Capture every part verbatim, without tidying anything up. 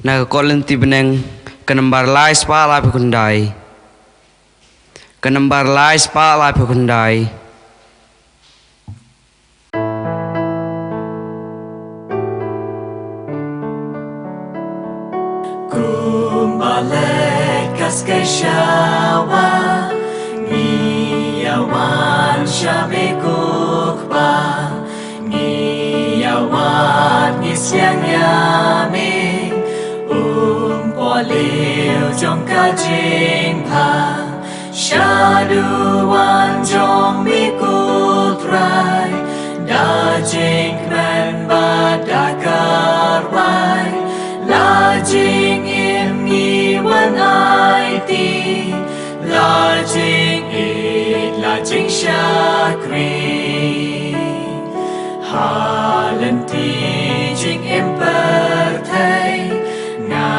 Na ka kot lynti bneng, ka nambar lai spah laiphew khyndai. Ka nambar lai spah laiphew khyndai. Kumba leit ka skei shawa, ngi ïa wan sha me ko Kpa. Ngi ïa wad ngi sliang ïa me, um pohliew jong ka jingbha. Shaduwan jong me ko Trai, da jingkmen bad da ka rwai, la jingim ngi wan aiti, la jingïeit la jingshakri. Ha lynti jingim pyrthei, nga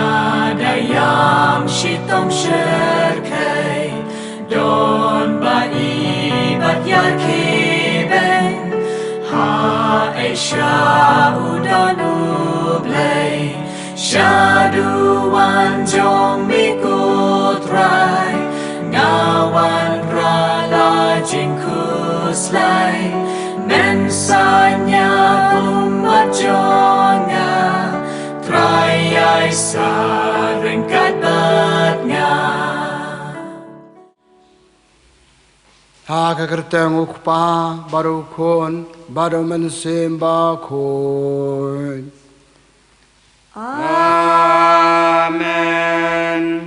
da ïam shitom shyrkhei, don ba i bad ïa ki beng, ha ei sha u don U Blei. Shaduwan jong me ko Trai, nga wanrah la jingkhuslai. Men saiñ ïa ummat jong nga, Trai ai sa ryngkat bad nga. Ha ka kyrteng U Kpa, bad U Khun, bad U Mynsiem Bakhuid. Amen.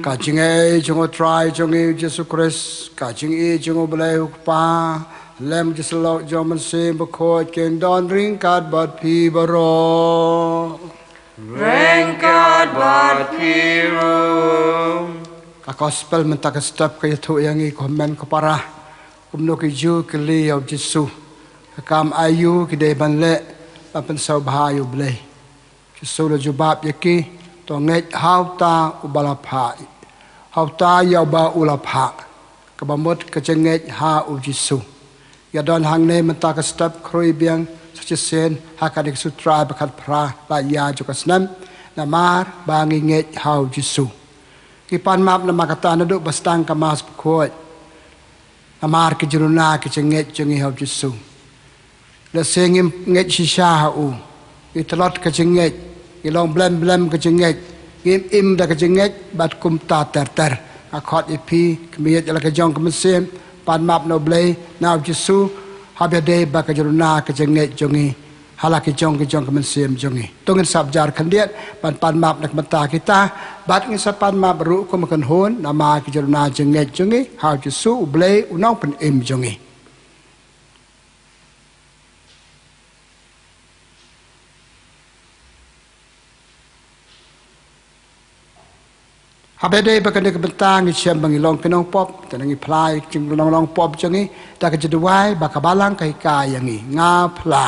Ka jingïeit jong U Trai jong ngi U Jisu Khrist, ka jingïeit jong U Blei U Kpa, lem ka jingïasyllok jong U Mynsiem Bakhuid, kin don ryngkat bad phi baroh. Ryngkat bad phi ruh. Ka gospel mynta ka step ka ïathuh ïa ngi ko hynmen ko para kumno ki Jiw ki kylli ïa U Jisu. Ka kam aïu ki dei ban leh ban pynsngewbha ïa U Blei. U Jisu u la jubab ïa ki, to ngeit ha uta uba la phah, ha uta ïa uba u la phah. Kaba mut ka jingngeit ha U Jisu. Ïa don hangne mynta ka step khrui biang sa shisien ha kane ka Sutrai ba khatphra la ïa jong ka snem, namar ba ngi ngeit ha U Jisu. Ngi pan map namar kata naduh ba sdang ka Mass Bakhuid. Namar ki jruna ki jingngeit jong ngi ha U Jisu. Lehse ngim ngeit shisha ha u, ngi tlot ka jingngeit, ngi long blem blem ka jingngeit, ngim im da ka jingngeit, bad kumta ter ter. Nga khot ïa phi, khmih ïa la ka jong ka mynsiem, pan map na U Blei, na U Jisu, haba ïadei bad ka jruna ka jingngeit jong ngi, ha la ki jong ki jong ka mynsiem jong ngi. To ngin sap jar khyndiat, ban pan map na ka bynta kita, bad ngin sa pan map ruh kum ka kynhun, namar ka jruna jingngeit jong ngi, ha U Jisu U Blei, U Nongpynim jong ngi. Haba ïadei bad kane ka bynta ngi shem ba ngi long ki nongpop, te ngi phla ïa ka jinglong long pop jong ngi da ka jingduwai ba ka Balang ka hikai ïa ngi. Nga phla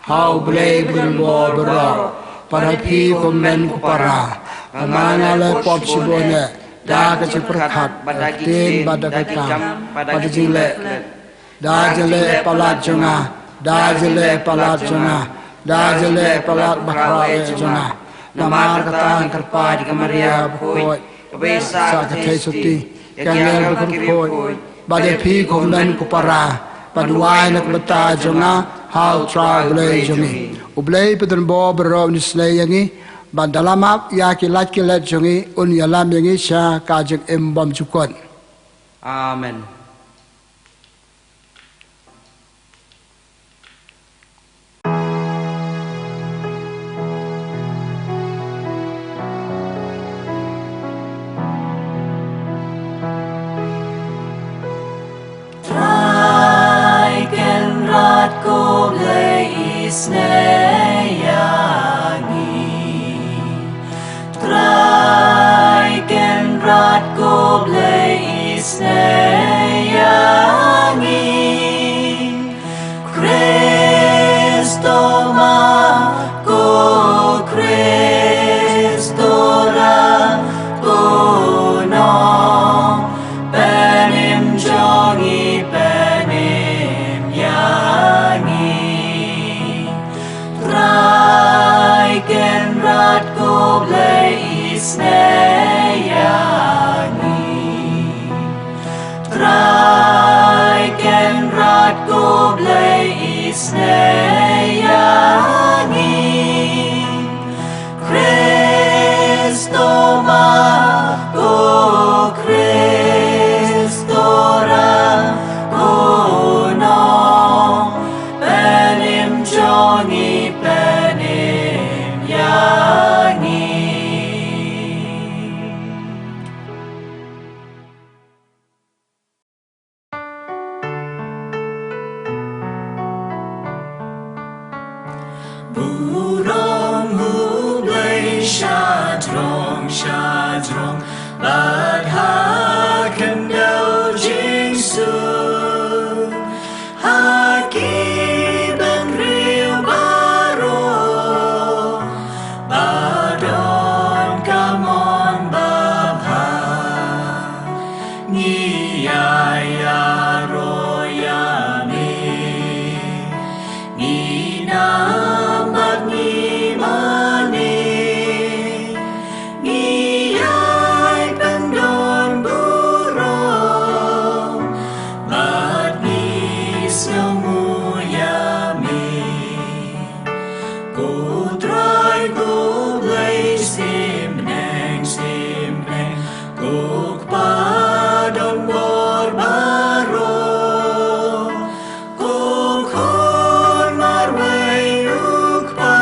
ha U Blei ba don bor baroh, bad ha phi ko hynmen ko para, ba nga nga leh pop shibun eh da ka jingpyrkhat, da ka ktien bad da ka kam bad da ka jingleh. Da jingïaleh palat jong nga, da jingïaleh palat jong nga, da jingïaleh palat ba khraw eh jong nga. Namar kata ngan kyrpad ïa ka Maria bakhuid, kaba ïaisah ka theisotti, ïa ki angel ba kyrkhu, bad ïa phi ko hynmen ko para, ban duwai na ka bynta jong nga ha U Trai U Blei jong ngi. U Blei ba don bor baroh un isynei ïa ngi, ban da la map ïa ki lait ki let jong ngi, un ïalam ïa ngi sha ka jingim bymjukut. Amen. Trai Kynrad ko Blei isynei ïa ngi. Trai Kynrad ko Blei isynei ïa ngi. Khrist to map, ko Khrist to rah, ko Nongpynim jong ngi pynim ïa ngi. Trai Kynrad ko Blei Ngi pynim ïa ngi. Burom U Blei shajrong shajrong, bad ha khyndew jingsuk, ha ki bynriew baroh ba don ka mon babha. Ngi ïai ïaroh ïa me, ngi nam bad ngi mane, ngi ïai pyndonburom bad ngi sngewnguh ïa me. Ko Trai ko Blei symbneng symbneng, ko Kpa donbor baroh, ko Khun marwei U Kpa,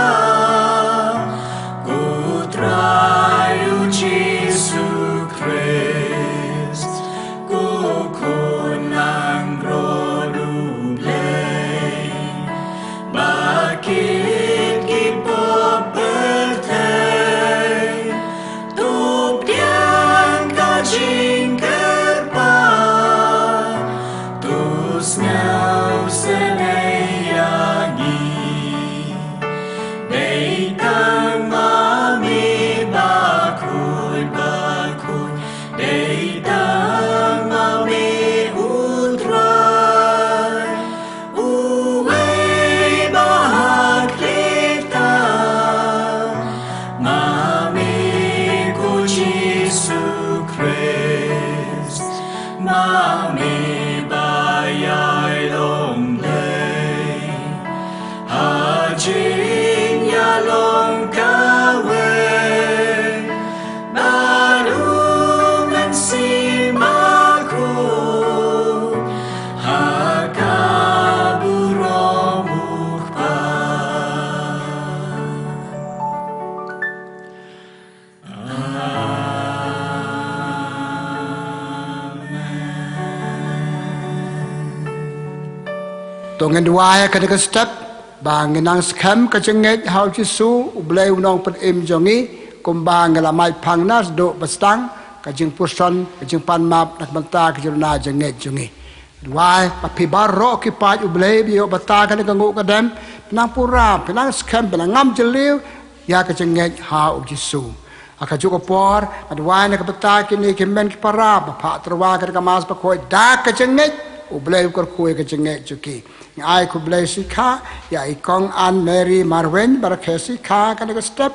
ko Trai U Jisu Khrist, ko Khun langbrot U Blei, ba kit ki pop pyrthei to pdiang ka jingkyrpad, to sngewsynei ïa ngi. Dei tang ma me bakhuid bakhuid, dei tang ma me U Trai, uwei ba hakhlieh tam, ma me ko Jisu Khrist, ma me ba ïai long Blei ha jingïalong kawei, bad U Mynsiem Bakhuid ha ka burom U Kpa. Amen. To ngin duwai ha kane ka step ba ngin nang skhem ka jingngeit ha U Jisu U Blei U Nongpynim jong ngi, kumba ngi la mait phang na sdang ba sdang ka jingpuson, ka jingpan map na ka bynta ka jingruna jingngeit jong ngi. Duwai ba phi baroh ki paid U Blei ba ïoh bynta kane ka nguh ka dem, phin nang pura, phin nang skhem, phin nang ngam jylliew ïa ka jingngeit ha U Jisu. Ha kajuh ka por nga duwai na ka bynta kine ki hynmen ki para ba phah tyrwa kane ka Mass Bakhuid da ka jingngeit, U Blei u kyrkhu ïa ka jingngeit jong ki. Nga ai khublei shikha ïa i Kong Ann Mary Marwein ba rakhe shikha ha kane ka step,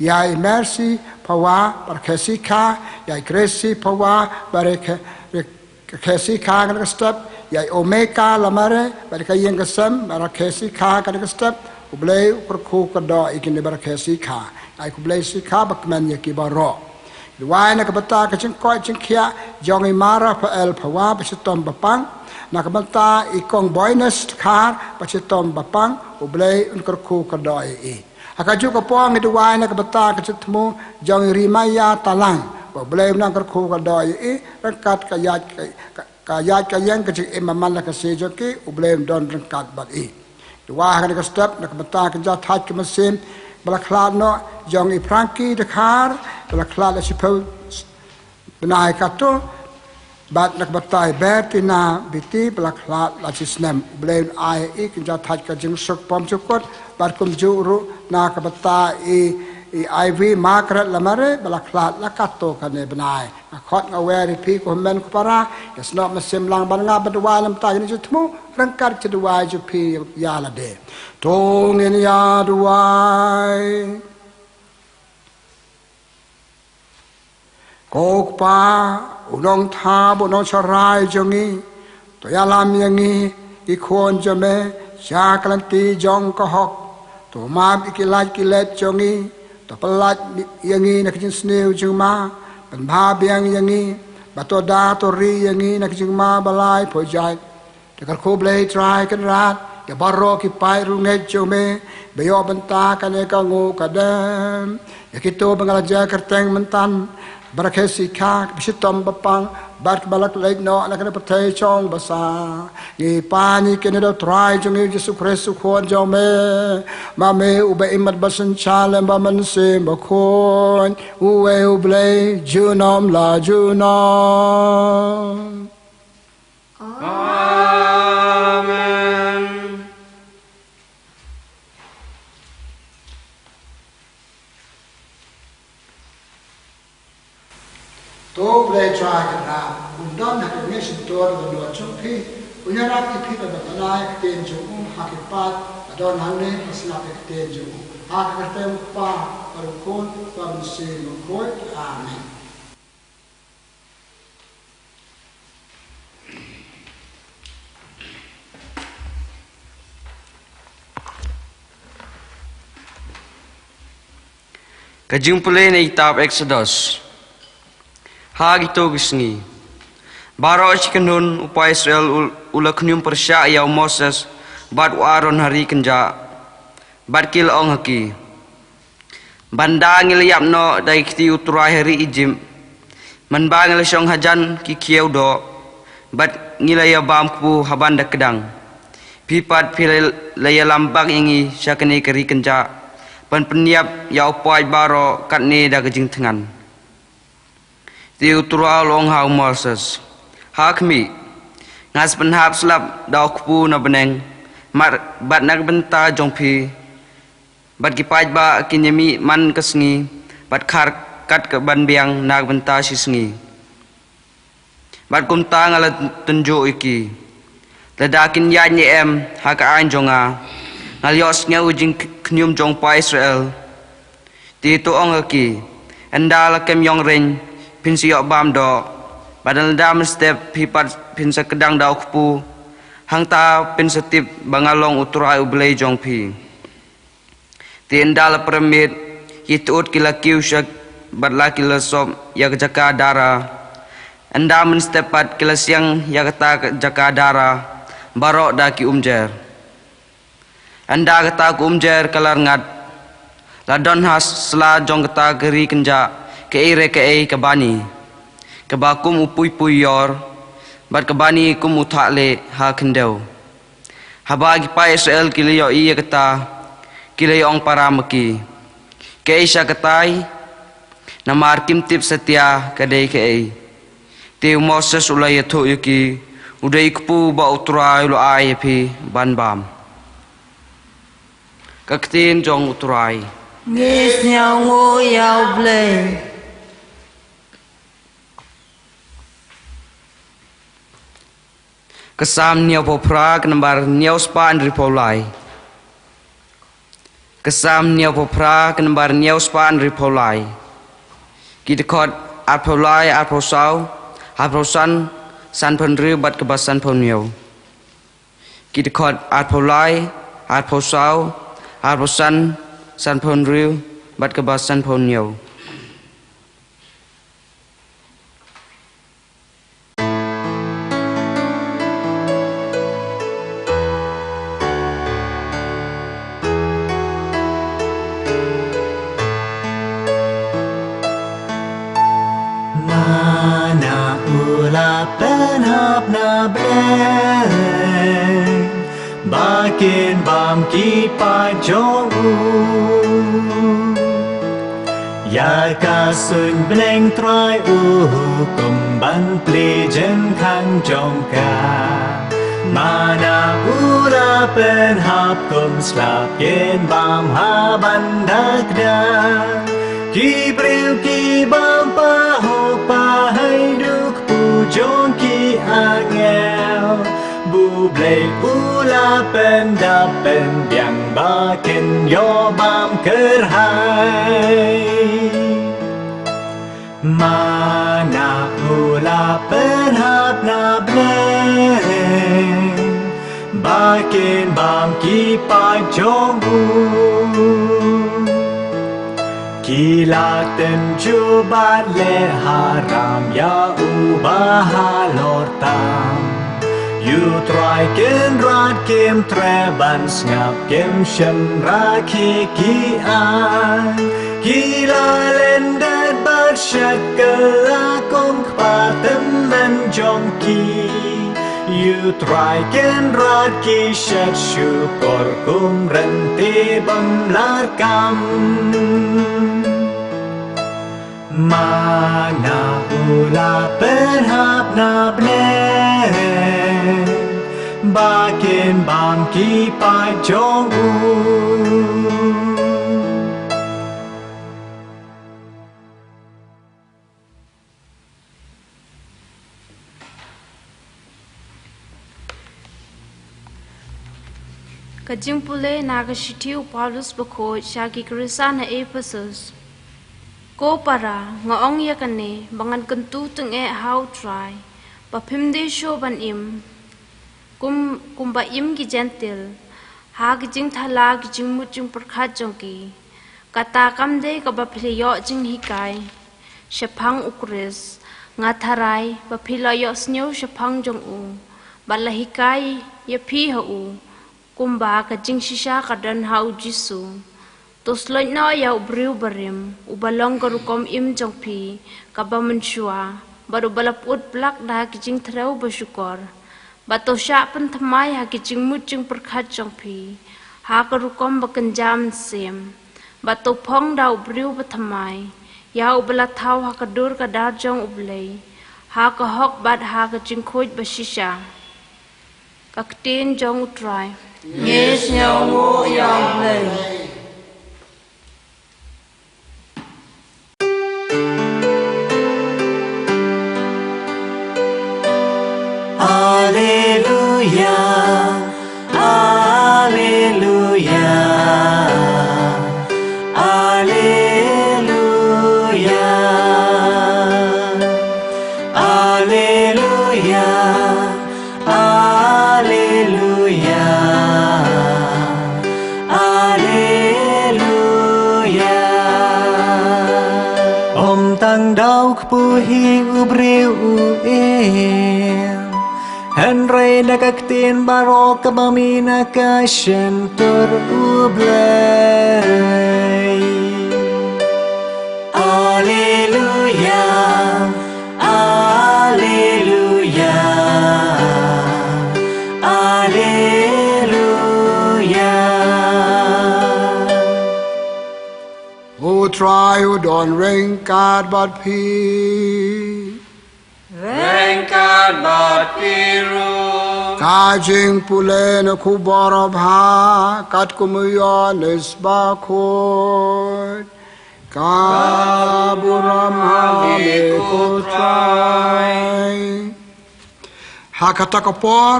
ïa i Mercy Phawa ba rakhe shikha, ïa i Gracie Phawa ba rakhe, rakhe shikha ha kane ka step, ïa i Omeka Lamare bad ka ïing ka sem ba rakhe shikha ha kane ka step. U Blei u kyrkhu kyrdoh ïa kine ba rakhe shikha. Nga ai khublei shikha ba kmen ïa ki baroh. Duwai na ka bynta ka jingkoit jingkhiah jong i Ma Raphael Phawa ba shitom ba pang, na ka bynta i Kong Boines Dkhar ba shitom ba pang, U Blei un kyrkhu kyrdoh ïa i. Ha kajuh ka por ngi duwai na ka bynta ka jingthmu jong i Rimaya Talang ba U Blei un nang kyrkhu kyrdoh ïa i ryngkat ka ïaid ka, ka, ka ïaid ka ïeng, ka jingim man la ka sngi jong ki, U Blei un don ryngkat bad i. Duwai ha kane ka step na ka bynta ka jingthait ka mynsiem ba la khlad noh jong i Frankie Dkhar ba la khlad la shiphew bnai katto, bad na ka bynta i Bertina Biti ba la khlad la shisnem. U Blei un ai ïa i ka jingthait ka jingsuk pom jukut, bad kumjuh ruh na ka bynta i, i Ivy Margaret Lamare ba la khlad la katto katne bnai. Nga khot nga wer ïa phi ko hynmen ko para, ïa snoh mynsiem lang bad nga ban duwai na ka bynta kine ki jingthmu ryngkat ka jingduwai jong phi ïa lade. To ngin ïa duwai. Ko Kpa u nongthaw bad u nongshakri jong ngi, to ïalam ïa ngi ki khun jong me sha ka lynti jong ka hok. To map ïa ki lait ki let jong ngi, to pyllait ïa ngi na ka jingsniew jingma, pynbha biang ïa ngi, bad to da to ri ïa ngi na ka jingma ba la ïoh poi jait. Te kyrkhu Blei Trai Kynrad ïa baroh ki paid riewngeit jong me, Ba ïoh bynta kane ka nguh ka dem. Ïa kito ba nga la jia kyrteng mynta, ba rakhe sikha, ba shitom ba pang, bad ba la leit noh na kane ka pyrthei shong basa. Ngi pan ïa kine da U Trai jong ngi Jisu Khrist u Khun jong me. Ma me uba im bad ba synshar lem bad Mynsiem Bakhuid. Uwei U Blei junom la junom. Amen. To U Blei Trai Kynrad un don ha kane ka shyntur lyngba jong phi, un ïarap ïa phi ban pathai ïa ka ktien jong u ha ki paid ba don hangne, ba sngap ïa ka ktien jong u. Ha ka kyrteng U Kpa, bad U Khun, bad U Mynsiem Bakhuid. Amen. Ka jingpule na kitab Eksodos. Ha kito ki sngi, baroh shi kynhun u paid Israel u, u la khñium pyrshah ïa u Moses bad u Aaron ha ri kynjah, bad ki la ong ha ki: Ban da ngi la ïap noh da ki kti u Trai ha ri Ijipt, mynba ngi la shong hajan ki khiew doh, bad ngi la ïa bam kpu ha ban da kdang. Phi pat phi la, la ïalam bak ïa ngi sha kane ka ri kynjah, ban pynïap ïa u paid baroh katne da ka jingthngan. Te u Trai u la ong ha u Moses: Ha khmih, nga sa pynhap slap da u kpu na bneng, mar, bad na ka bynta jong phi, bad ki paidbah kin ïa mih man ka sngi, bad khar kat ka ban biang na ka bynta shi sngi. Bad kumta nga la tynjuh ïa ki. Lada kin ïaid ne em ha ka aiñ jong nga, nga la ïohsngew ïa ka jingkhñium jong u paid Israel. Te to ong ha ki: Ynda la kem ïong reiñ, phin sa ïoh bam doh. Bad ynda mynstep phi pat phin sa kdang da u kpu, hangta phin sa tip ba nga long u Trai U Blei jong phi. Te ynda la pyrmit, ki tut ki la kiew sha, bad la ki la sop ïa ka jaka dara. Ynda mynstep pat ki la siang ïa kata ka jaka dara baroh da ki umjer. Ynda kata ka umjer ka la rngat, la don ha sla jong kata ka ri kynjah kaei re kaei ka bani, kaba kum u puipui ïor, bad ka bani kum u thah lieh ha khyndew. Haba ki paid Israel ki la ïohi ïa kata, ki la ïa ong para ma ki: Kaei sha katai? Namar kim tip satia ka dei kaei. Te u Moses u la ïathuh ïa ki: U dei u kpu ba u Trai u la ai ïa phi ban bam. Ka ktien jong u Trai. Ngi sngewnguh ïa u Blei. Ka Salm hynñiewphew phra, ka nambar hynñiewspah hynriewphew lai. Ka Salm hynñiewphew phra, ka nambar hynñiewspah hynriewphew lai. Ki dkhot arphew lai, arphew saw, arphew san, sanphew hynriew bad kaba sanphew hynñiew. Ki dkhot arphew lai, arphew saw, arphew san, sanphew hynriew bad kaba sanphew hynñiew. Mana u la pynhap na bneng, ba kin bam ki paid jong u. Ïa ka suiñ bneng Trai u hukum ban plie jingkhang jong ka. Mana u la pynhap kum slap kin bam ha ban da kdang. Ki briew ki bam pahok pahai da u kpu jong ki angel. Ba u Blei u la pyndap pynbiang ba kin ïoh bam kyrhai. Mana u la pynhap na bneng, ba kin bam ki paid jong u. Ki la tynjuh bad leh haram ïa u ba halor tam. Ïa U Trai Kynrad kim treh ban sngap, kim shim rakhe ki aiñ. Ki la len dait bad shet kylla kum kpa tymmen jong ki. Ïa U Trai Kynrad ki shet shukor kum rynti bym larkam. Ma nga u la pynhap na bneng, ba kin bam ki paid jong u. Ka jingpule na ka shithi u Paulus bakhuid sha ki Khristan na Ephesus. Ko para, nga ong ïa kane ba ngan kyntu tyngeh ha U Trai, ba phim dei shuh ban im, kum, kumba im ki Jentil, ha ki jingthala ki jingmut jingpyrkhat jong ki. Kata kam dei kaba phi la ïoh jinghikai shaphang U Khrist, nga tharai ba phi la ïohsngew shaphang jong u, bad la hikai ïa phi ha u, kumba ka jingshisha ka don ha U Jisu. To sloit noh ïa u briew barim, uba long ka rukom im jong phi kaba mynshuwa, bad uba la pyut plak da ki jingtrew bashukor. Bad to shah pynthymmai ha ki jingmut jingpyrkhat jong phi ha ka rukom ba kynja mynsiem. Bad to phong da u briew bathymmai ïa uba la thaw ha ka dur ka dar jong U Blei, ha ka hok bad ha ka jingkhuid bashisha. Ka ktien jong U Trai. Ngi sngewnguh ïa U Blei. Alleluia, alleluia, alleluia, alleluia, alleluia, alleluia. Ym tang da u kpu hi u briew u im, hynrei da ka ktien baroh kaba mih na ka shyntur U Blei. Alleluia, alleluia, alleluia. U Trai u don ryngkat bad phi. Ryngkat bad phi ruh. Ka jingpule na ka Khubor Babha katkum u Ïoannis Bakhuid. Ka burom ha me ko Trai. Ha kata ka por,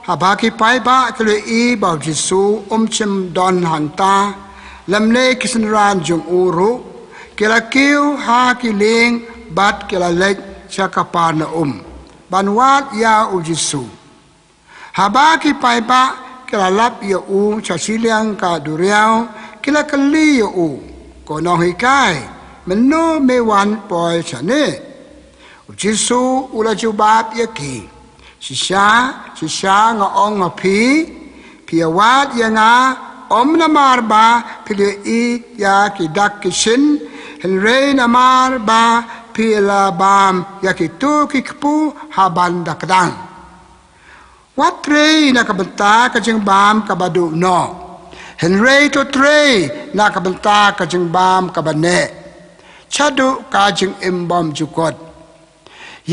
haba ki paidbah ki la ïohi ba U Jisu um shym don hangta, lymne ki synran jong u ruh, ki la kiew ha ki lieng bad ki la leit sha Kapernaum ban wad ïa U Jisu. Haba ki paidbah ki la lap ïa u sha shiliang ka duriaw, ki la kylli ïa u, "Ko Nonghikai, mynno me wan poi shane?" U Jisu u la jubab ïa ki, "Shisha, shisha nga ong ha phi, phi ïawad ïa nga, ym namar ba phi la ïohi ïa ki dak ki shin, hynrei namar ba phi la bam ïa kito ki kpu ha ban da kdang. Wat trei na ka bynta ka jingbam kaba duh noh, hynrei to trei na ka bynta ka jingbam kaba neh, shaduh ka jingim bymjukut,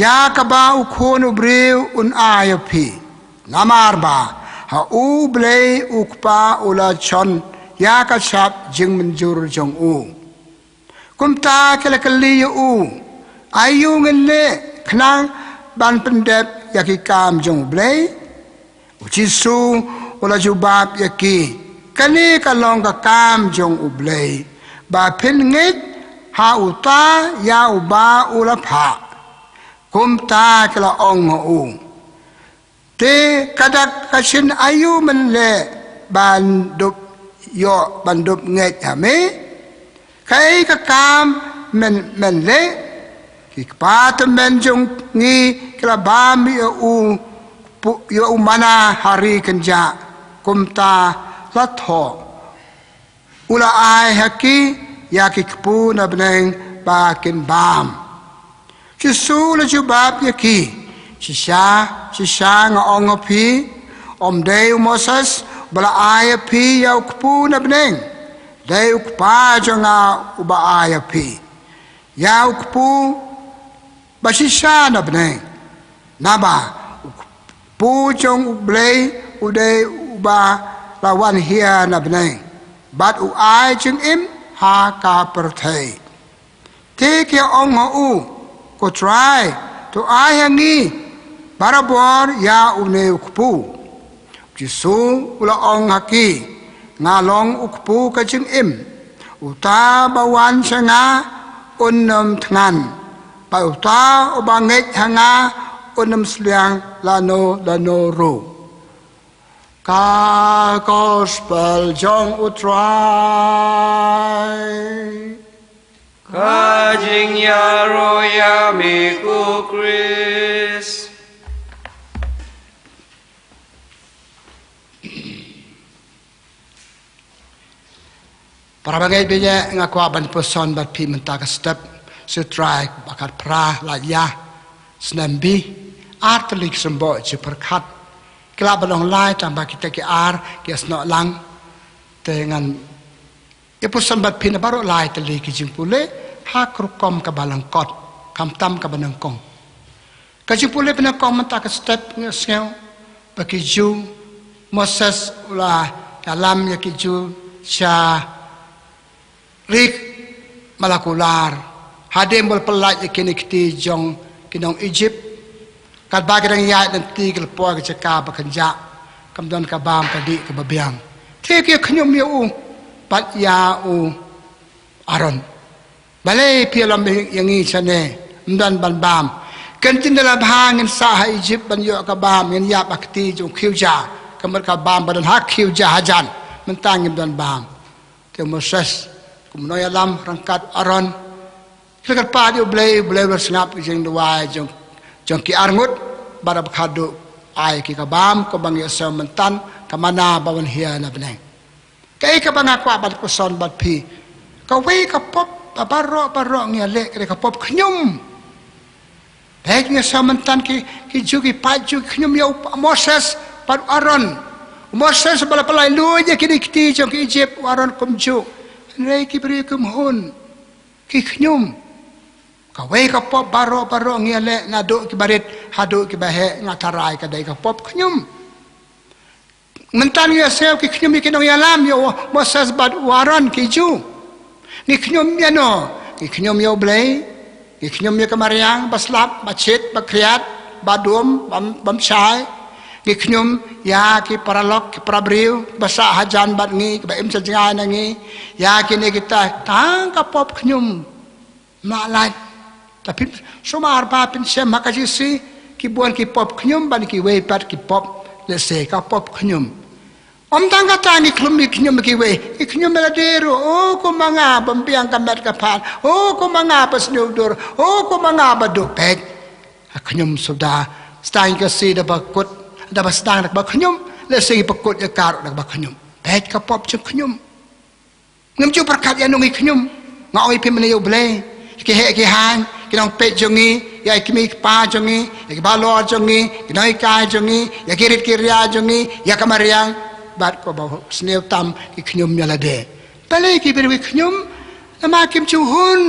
ïa kaba U Khun u briew un ai ïa phi. Namar ba ha U Blei U Kpa u la shon ïa ka shap jingmynjur jong u." Kumta ki la kylli ïa u, "Aïu ngin leh khnang ban pyndep ïa ki kam jong U Blei?" U Jisu u la jubab ïa ki, "Kane ka long ka kam jong U Blei, ba phin ngeit ha uta ïa uba u la phah." Kumta ki la ong ha u, "Te ka dak ka shin aïu men leh ban dup ïoh, ban dup ngeit ha me? Kaei ka kam men, men leh? Ki kpa tymmen jong ngi ki la bam ïa u pu-, ïoh u manna ha ri kynjah, kumta la thoh. U la ai ha ki ïa ki kpu na bneng ba kin bam. Jisu u la jubab ïa ki, "Shisha, shisha nga ong ha phi, ym dei u Moses ba la ai ha phi ïa u kpu na bneng, dei u Kpa jong nga uba ai ha phi ïa u kpu ba shisha na bneng. Naba u kpu jong U Blei u dei uba la wan hiar na bneng, bad u ai jingim ha ka pyrthei." Te ki ong ha u, "Ko Trai, to ai ha ngi barabor ïa une u kpu." Jisu u la ong ha ki, "Nga long u kpu ka jingim. Uta ba wan sha nga un ym thngan, bad uta uba ngeit ha nga un ym sliang lano lano ruh." Ka gospel jong U Trai. Ka jingïaroh ïa me ko Khrist. Para bangeit baieit, nga kwah ban puson bad phi mynta ka step, Sutrai ba khatphra, Lait Ïa, snem B, ar tylli ki symboh jingpyrkhat. Ki lah ban long lai, tang ba kita ki ar ki ïasnoh lang. Te ngan ïa puson bad phi na baroh lai tylli ki jingpule ha ka rukom kaba lyngkot, khamtam kaba nyngkong. Ka jingpule ba nyngkong mynta ka step, ngi sngew ba ki Jiw, Moses u la ïalam ïa ki Jiw sha ri molekular hadien ba u la pyllait ïa kine ki kti jong ki nong Ijipt. Katba ki dang ïaid lynti ki la poi ka jaka ba kynjah, kam don ka bam ka dih kaba biang. Te ki khñium ïa u bad ïa u Aaron. Balei phi ïalam ïa ngi shane? Ym don ban bam. Ka ktien da la bha, ngin sah ha Ijipt ban ïoh ka bam, ngin ïap ha kti jong u khiew ja, ka mut ka bam ba don ha khiew ja hajan. Mynta ngim don bam. Te u Moses kum u nongïalam ryngkat u Aaron ki la kyrpad ïa U Blei, U Blei u la sngap ka jingduwai jong, jong ki arngut, bad ba khadduh ai ki ka bam, kumba ngi ïohsngew mynta, ka manna ba wan hiar na bneng. Kaei kaba nga kwah ban puson bad phi, kawei ka pop ba baroh baroh ngi ïaleh ka dei ka pop khñium. Bad ngi ïohsngew mynta ki, ki Jiw, ki paid Jiw ki khñium ïa u Moses bad u Aaron. U Moses ba la pyllait luid ïa kine ki kti jong ki Ijipt, u Aaron kumjuh. Hynrei ki briew kim hun, ki khñium. Kawei ka pop baroh baroh ngi ïaleh, naduh kiba rit haduh kiba heh, nga tharai ka dei ka pop khñium. Mynta ngi ïohsngew ki khñium ïa ki nongïalam, ïa u Moses bad u Aaron, ki Jiw. Ngi khñium ïano? Ngi khñium ïa U Blei, ngi khñium ïa ka mariang ba slap, ba shit, ba khriat, ba dum, bym, bym shai. Ngi khñium ïa ki paralok, ki parabriew ba sah hajan bad ngi, kiba im sha jngai na ngi. Ïa kine kita, tang ka pop khñium. Ym lah lait. Te phin sumar ba phin shem ha ka jingïasih, ki bun ki pop khñium bad kiwei pat ki pop lehse ka pop khñium. Ym tang kata, ngi khñium, ngi khñium kiwei, ngi khñium ïa lade ruh. O kum ma nga bym biang ka met ka phad, o kum ma nga ba sniew dur, o kum ma nga ba duh. Peit, ka khñium suda. Sdang ka jingïasih da ba kut, da ba sdang da kaba khñium, lehse ngi pynkut ïa ka ruh da kaba khñium. Peit ka pop jingkhñium. Ngim ju pyrkhat ïano ngi khñium. Nga ong ïa phi mynne, ïa U Blei, ki heh ki haiñ, ki nongpeit jong ngi, ïa ki kmie ki kpa jong ngi, ïa ki bahlor jong ngi, ki nonghikai jong ngi, ïa ki rit ki ria jong ngi, ïa ka mariang, bad kaba sniew tam ki khñium ïa lade. Balei ki briew ki khñium? Namar kim ju hun.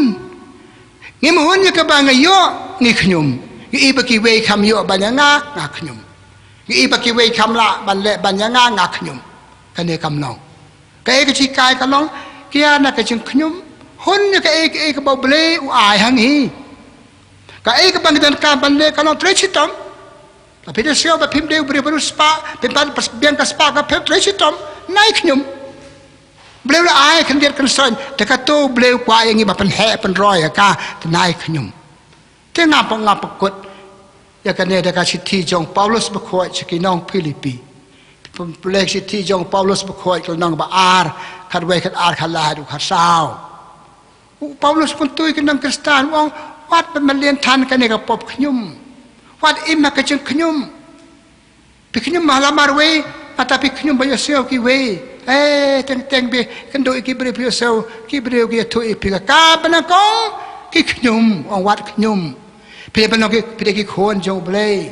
Ngim hun ïa kaba nga ïoh, ngi khñium. Ngi i ba kiwei kham ïoh ban ïa nga, nga khñium. Ngi i ba kiwei kham lah ban leh ban ïa nga, nga khñium. Kane kam long. Kaei ka jinghikai ka long, ka ïa na ka jingkhñium, hun ïa kaei kaei kaba U Blei u ai ha ngi. Kaei kaba ngi donkam ban leh ka long trei shitom. Lada phi da sngew ba phim dei u briew ba riewspah, phim pat biang ka spah ka pher, trei shitom, nai khñium. U Blei u la ai khyndiat khynsoiñ, te kato U Blei u kwah ïa ngi ba pynheh pynroi ïa ka, te nai khñium. Te nga pyn, nga pynkut ïa kane da ka shithi jong u Paulus bakhuid sha ki nong Philippi. Pule ka shithi jong u Paulus bakhuid, ka lynnong ba ar, khatar, khatar ar, khatar lai haduh khatar saw. U Paulus u kyntu ïa ki nong Khristan, u ong, wat ban mlien than kane ka pop khñium. Wat im ha ka jingkhñium. Phi khñium ha la marwei, kata phi khñium ba ïohsngew kiwei. Eh, teng teng phi kynduh ïa ki briew phi ïohsngew, ki briew ki ïathuh ïa phi ka kam ba nyngkong, ki khñium, ong wat khñium. Phi pynlong ki, phi dei ki khun jong U Blei.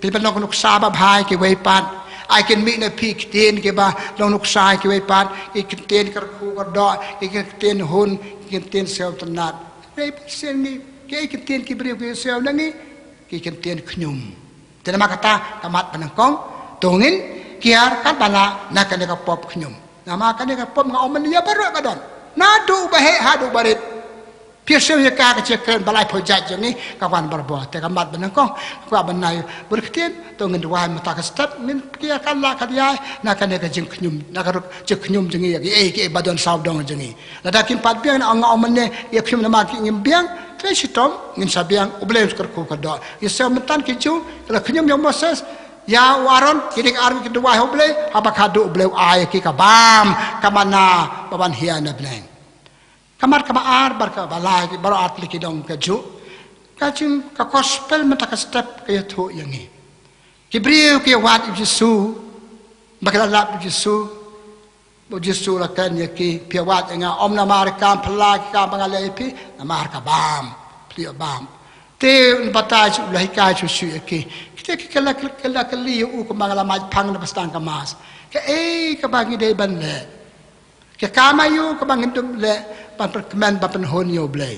Phi pynlong ka nuksa babha ïa kiwei pat. Ai kin mih na phi ki ktien kiba long nuksa ïa kiwei pat, ki ktien kyrkhu kyrdoh, ki ktien hun, ki ktien sngewtynnat. Phi pynlong ki, ki ktien ki briew ki ïohsngew na ngi, ki ktien khñium. Te namar kata ka mat ba nyngkong, to ngin kiar katba lah na kane ka pop khñium. Namar kane ka pop nga ong mynne ïa baroh ka don. Naduh ba heh haduh ba rit. Phi ïohsngew ïa ka, ka jingkren ba laiphew jait jong ngi ka wan barabor. Te ka mat ba nyngkong, ka kwah ban ai bor ktien, to ngin duwai mynta ka step, ngin kiar katba lah katba ïai na kane ka jingkhñium, na ka rukom jingkhñium jong ngi ïa kiei kiei ba don sawdong jong ngi. Lada kim pat biang, nga ong mynne ïa khñium namar ki ngim biang, te shitom ngin sa biang, U Blei un kyrkhu kyrdoh. Ïa sngewbha mynta ki Jiw ki la khñium ïa u Moses, ïa u Aaron, ki dei ki arngut ki duwai ha U Blei, haba khadduh U Blei u ai ïa ki ka bam, ka manna ba ban hiar na bneng. Ka mat kaba ar bad kaba lai, baroh ar tylli ki dong kajuh. Ka jing, ka gospel mynta ka step ka ïathuh ïa ngi. Ki briew ki ïawad ïa u Jisu, ba ki la lap ïa u Jisu, ba u Jisu u la kren ïa ki, phi ïawad ïa nga, ym namar ki kam phylla ki kam ba nga leh ïa phi, namar ka bam, phi ïoh bam. Te un batai shuh, u la hikai shuh shuh ïa ki. Kita ki kylla, kylla kylli ïa u kumba nga la mait phang na ba sdang ka Mass. Kaei kaba ngi dei ban leh? Ka kam aïu kaba ngin dup leh ban pynkmen, ban pynhun ïa U Blei?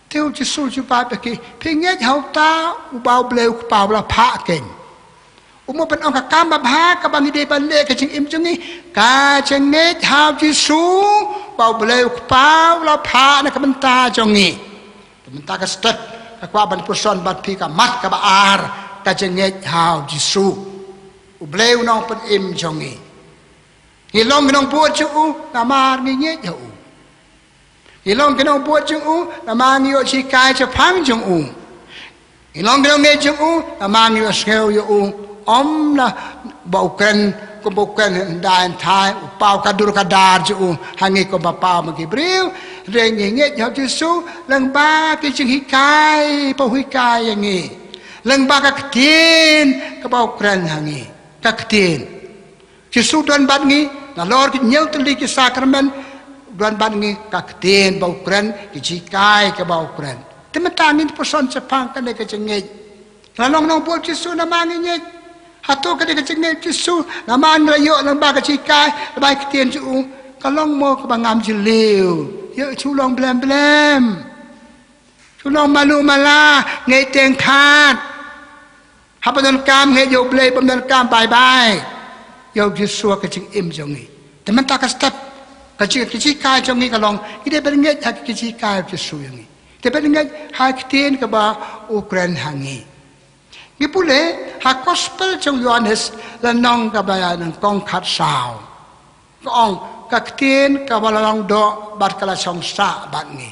Te u Jisu u jubab ïa ki, phi ngeit ha uta uba U Blei U Kpa u la phah keiñ. U mo ban ong ka kam babha kaba ngi dei ban leh, ka jingim jong ngi, ka jingngeit ha u Jisu ba U Blei U Kpa u la phah na ka bynta jong ngi. Te mynta ka step, nga kwah ban puson bad phi ka mat kaba ar, ka jingngeit ha u Jisu, U Blei U Nongpynim jong ngi. Ngi long ki nongbud jong u namar ngi ngeit ïa u. Ngi long ki nongbud jong u namar ngi ïoh jinghikai shaphang jong u. Ngi long ki nongngeit jong u namar ngi ïohsngew ïa u, ym namar ba u kren kumba u kren hyndai hynthai, u paw ka dur ka dar jong u ha ngi kumba paw ma ki briew. Hynrei ngi ngeit ïa u Jisu lyngba ki jinghikai ba u hikai ïa ngi, lyngba ka ktien kaba u kren ha ngi. Ka ktien. Jisu u don bad ngi nalor ki hynñiew tylli ki sakramen, u don bad ngi, ka ktien ba u kren, ki jinghikai kiba u kren. Te mynta ngin puson shaphang kane ka jingngeit. Nga long nongbud Jisu namar ngi ngeit. Hato kane ka jingngeit Jisu namar ngi la ïoh lyngba ka jinghikai, lyngba ka ktien jong u? Ka long mo kaba ngam jylliew? Ïa, shu long blem blem. Shu long malu mala, ngeit teng khat. Haba donkam ngeit ïa U Blei, bym donkam bye bye. Ïa u Jisu ha ka jingim jong ngi. Te mynta ka step, ka jing, ka jinghikai jong ngi ka long, ngi dei ban ngeit ha ka jinghikai u Jisu ïa ngi. Dei ban ngeit ha ka ktien kaba u kren ha ngi. Ngi pule ha Gospel jong u Ïoannis, lynnong kaba nyngkong, khatsaw. Ka ong, ka ktien kaba la long doh bad ka la shong sah bad ngi.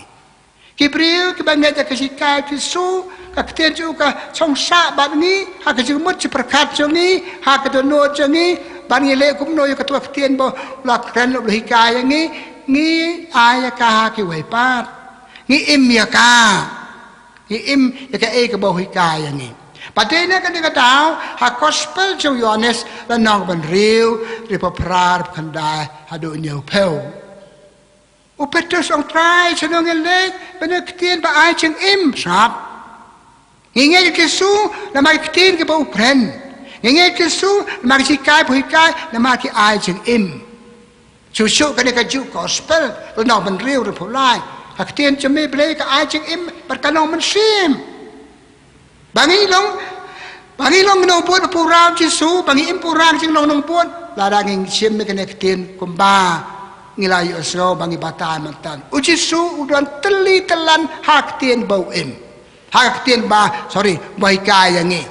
Ki briew kiba ngeit ïa ka jinghikai u Jisu, ka ktien jong u ka shong sah bad ngi ha ka jingmut jingpyrkhat jong ngi, ha ka dohnud jong ngi, bad ngi leh kumno ïa kato ka ktien ba u la kren, u la hikai ïa ngi? Ngi ai ïa ka ha kiwei pat. Ngi im ïa ka. Ngi im ïa kaei kaba u hikai ïa ngi. Bad dei na kane ka daw ha Gospel jong u Ïoannis, lynnong kaba hynriew, dkhot phra, dkhot khyndai haduh hynñiewphew. U Petrus u ong, Trai, shano ngin leit ban ïoh ktien ba ai jingim? Sngap. Ngi ngeit ïa u Jisu namar ki ktien kiba u kren. Ngi ngeit ïa u Jisu namar ki jinghikai ba u hikai, namar ki ai jingim. Shuh shuh kane kajuh ka Gospel, lynnong kaba hynriew, dkhot phra, ka ktien jong me Blei ka ai jingim bad ka long mynsiem. Ba ngi long, ba ngi long nongbud ba pura u Jisu, ba ngi im pura ka jinglong nongbud, lada ngi shim ïa kane ka ktien kumba ngi la ïohsngew, ba ngi batai mynta. U Jisu u don tylli tyllan ha ka ktien ba u im. Ha ka ktien ba, sorry, ba u hikai ïa ngi.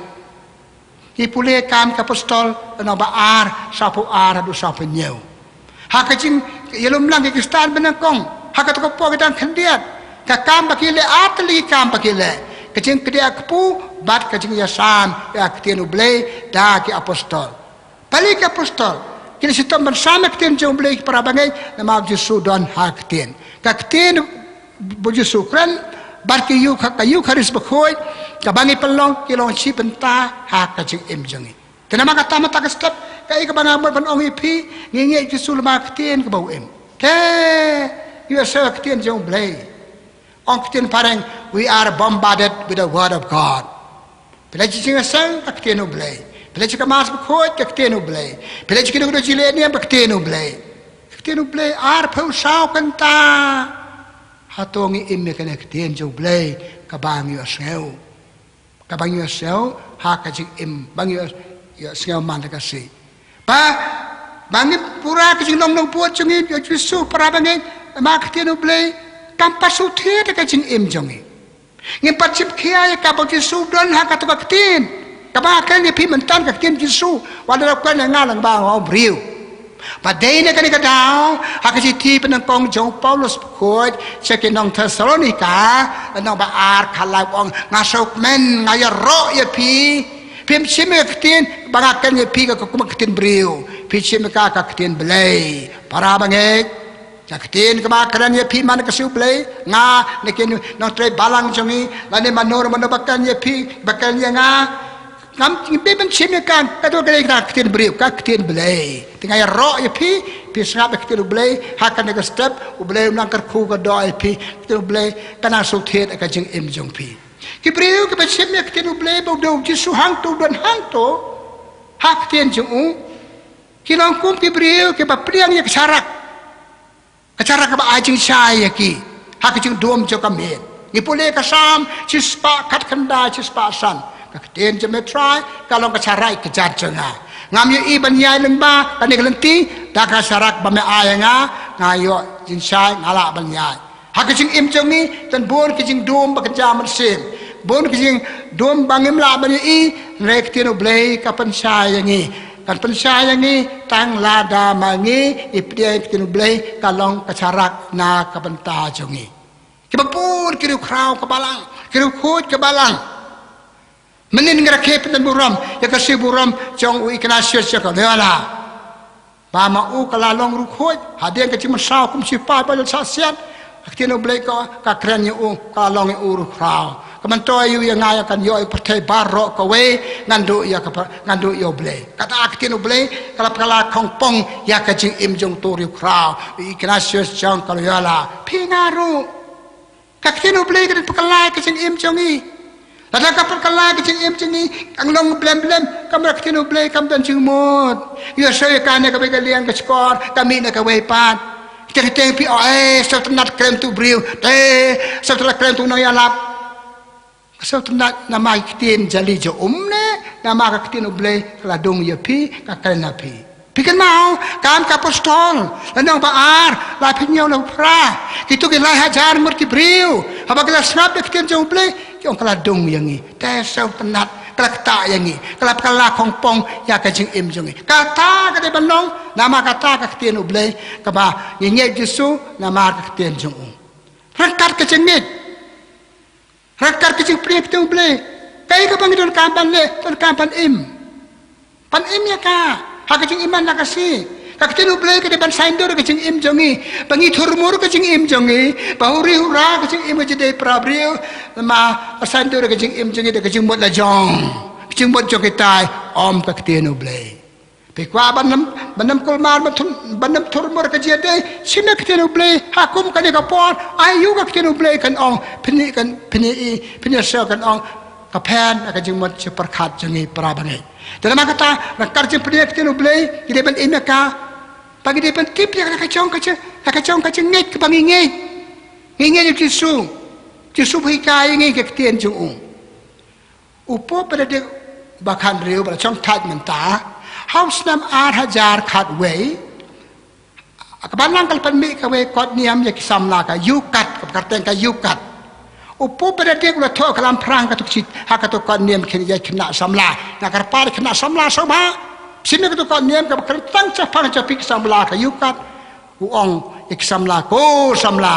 Ngi pule Kam ki Apostol, lynnong ba ar, sawphew ar haduh sawphew hynñiew. Ha ka jingïalumlang ki Khristan ba nyngkong, ha kato ka por ki dang khyndiat, ka kam ba ki leh, ar tylli ki kam ba ki leh: ka jingkdiah kpu bad ka jingïasam ïa ka ktien U Blei da ki apostol. Balei ki apostol ki la shitom ban sam ïa ka ktien jong U Blei, ki para bangeit? Namar u Jisu u don ha ka ktien. Ka ktien ba u Jisu u kren bad ka Yu, ka Eukharist bakhuid kaba ngi pynlong, ki long shi bynta ha ka jingim jong ngi. Te namar kata mynta ka step, kaei kaba nga mut ban ong ïa phi, ngi ngeit Jisu lyngba ka ktien kaba u im. Te, ïohsngew ïa ka ktien jong U Blei. Ong ka ktien phareng, we are bombarded with the word of God. Phi la jingïohsngew ka ktien U Blei. Phi la jingkynmaw bakhuid ka ktien U Blei. Phi la jingkynduh kynduh jingïaleh niam ka ktien U Blei. Ka ktien U Blei arphew saw kynta. Hato ngi im ïa kane ka ktien jong U Blei kaba ngi ïohsngew? Kaba ngi ïohsngew ha ka jingim, ba ngi ïoh, ïohsngew man la ka sngi. Ba, ba ngin pura ka jinglong nongbud jong ngi ïa U Jisu, para bangeit, namar ka ktien U Blei kam pat shu thied ha ka jingim jong ngi. Ngim pat shim khia ïa kaba U Jisu u don ha kato ka ktien. Kaba nga kren ïa phi mynta ka ktien Jisu, wat la kren ïa nga lang ba nga u briew. Ba dei na kane ka daw, ha ka shithi pyndonkam jong u Paulus bakhuid sha ki nong Thessalonika, lynnong ba ar, khatlai, u ong, nga sngewkmen, nga ïaroh ïa phi. Phim shim ïa ka ktien ba nga kren ïa phi ka, ka kum ka ktien briew. Phi shim ïa ka, ka ktien Blei. Para bangeit, ka ktien kaba nga kren ïa phi man ka sngi U Blei, nga, na ki nongtrei balang jong ngi, lane mano mano ba kren ïa phi, ba kren ïa nga, ngam, ngim dei ban shim ïa ka, kato ka dei ka ktien briew, ka ktien Blei. Te nga ïaroh ïa phi, phi sngap ïa ka ktien U Blei, ha kane ka step, U Blei un nang kyrkhu ka doh ïa phi, ka ktien U Blei ka nang shu thied ha ka jingim jong phi. Ki briew kiba shim ïa ka ktien U Blei ba u don U Jisu hangto, u don hangto, ha ka ktien jong u, ki long kum ki briew kiba pdiang ïa ka sharak. Ka sharak kaba ai jingshai ïa ki ha ka jingdum jong ka miet. Ngi pule ka Salm shispah khatkhyndai, shispah san. Ka ktien jong me Trai ka long ka sharak kjat jong nga. Ngam ïohi ban ïaid lyngba kane ka lynti da ka sharak ba me ai ïa nga, nga ïoh jingshai, nga lah ban ïaid. Ha ka jingim jong ngi don bun ki jingdum ba kynja mynsiem, bun ki jingdum ba ngim lah ban ïohi, hynrei ka ktien U Blei ka pynshai ïa ngi. Kan pynshai ïa ngi tang lada ma ngi ïa pdiang ïa ka ktien U Blei ka long ka sharak na ka bynta jong ngi. Kiba bun ki riewkhraw ka balang, ki riewkhuid ka balang. Mynnin nga rakhe pynbun burom ïa ka sibun burom jong u Ignatius jong ka Loyola, ba ma u ka la long riewkhuid hadien ka jingmynsaw kum shipai ba la shah siat. Ka ktien U Blei ka, ka kren ïa u, ka la long ïa u riewkhraw. Ka myntoi ïa u ïa nga ïa kan ïoh ïa ka pyrthei baroh kawei, ngan duh ïa ka, ngan duh ïa U Blei. Kata ka ktien U Blei ka la pynkylla khongpong ïa ka jingim jong uto u riewkhraw, u Ignatius jong ka Loyola. Phi nga ruh. Ka ktien U Blei ka dei ban pynkylla ïa ka jingim jong ngi. Lada kam pynkylla ïa ka jingim jong ngi, kan long blem blem, kamra ka ktien U Blei kam don jingmut. Ïohsngew ïa ka na kawei ka liang ka shkor, ka mih na kawei pat. Teng teng phi ong, eh, sngewtynnat kren tu briew, te sngewtynnat kren tu nongïalap. Sngewtynnat namar ka ktien jali jong um ne namar ka ktien U Blei ka la dung ïa phi, ka kren ïa phi. Phi kynmaw kam ka apostol, lynnong ba ar, lai phew hynñiew, lai phew phra. Kito ki lai hajar ngut ki briew, haba ki la sngap ïa ka ktien jong U Blei, ki ong ka la dung ïa ngi. Te sngewtynnat, ka la ktah ïa ngi, ka la pynkylla khongpong ïa ka jingim jong ngi. Kata ka dei ban long, namar kata ka ktien U Blei kaba ngi ngeit Jisu namar ka ktien jong u. Ryngkat ka jingngeit, ryngkat ka jingpdiang ïa ka ktien U Blei, kaei kaba ngi donkam ban leh, donkam ban im. Ban im ïa ka ha ka jingim man la ka sngi. Ka ktien U Blei ka dei ban saiñdur ka jingim jong ngi, ba ngi thurmur ka jingim jong ngi, ba huri hura ka jingim ka jingdei para briew, namar saiñdur ka jingim jong ngi da ka jingmut la jong, ka jingmut jong kitai, ym ka ktien U Blei. Phi kwah ban ym, ban ym kulmar, ban thur, ban ym thurmur ka jingïadei, shim ïa ka ktien U Blei ha kum kane ka por. Aïu ka ktien U Blei kan ong, phin ïohi, kan, phin ïohi, phin ïohsngew kan ong, ka pher na ka jingmut jingpyrkhat jong ngi para bangeit. Te namar kata, ryngkat jingpdiang ïa ka ktien U Blei, ngi dei ban im ïa ka, ba ngi dei ban tip ïa ka, ka jong ka jing, ka jong ka jingngeit kaba ngi ngeit. Ngi ngeit ïa U Jisu. Jisu u hikai ïa ngi ka ktien jong u. U Pope Benedict ba khathynriew ba la shong thait mynta, ha u snem ar hajar khatwei, ka balang ka la pynmih kawei kot niam ïa ki samla, ka Eucharist, kaba kyrteng ka Eucharist. U Pope Benedict u la thoh ka lamphrang kato ka shi-, ha kato kot niam ki ïa khynnah samla. Nga kyrpad ïa khynnah samla sngewbha. Shim ïa kato kot niam kaba kyrteng shaphang sha phi ki samla, ka Eucharist. U ong ïa ki samla, ko samla,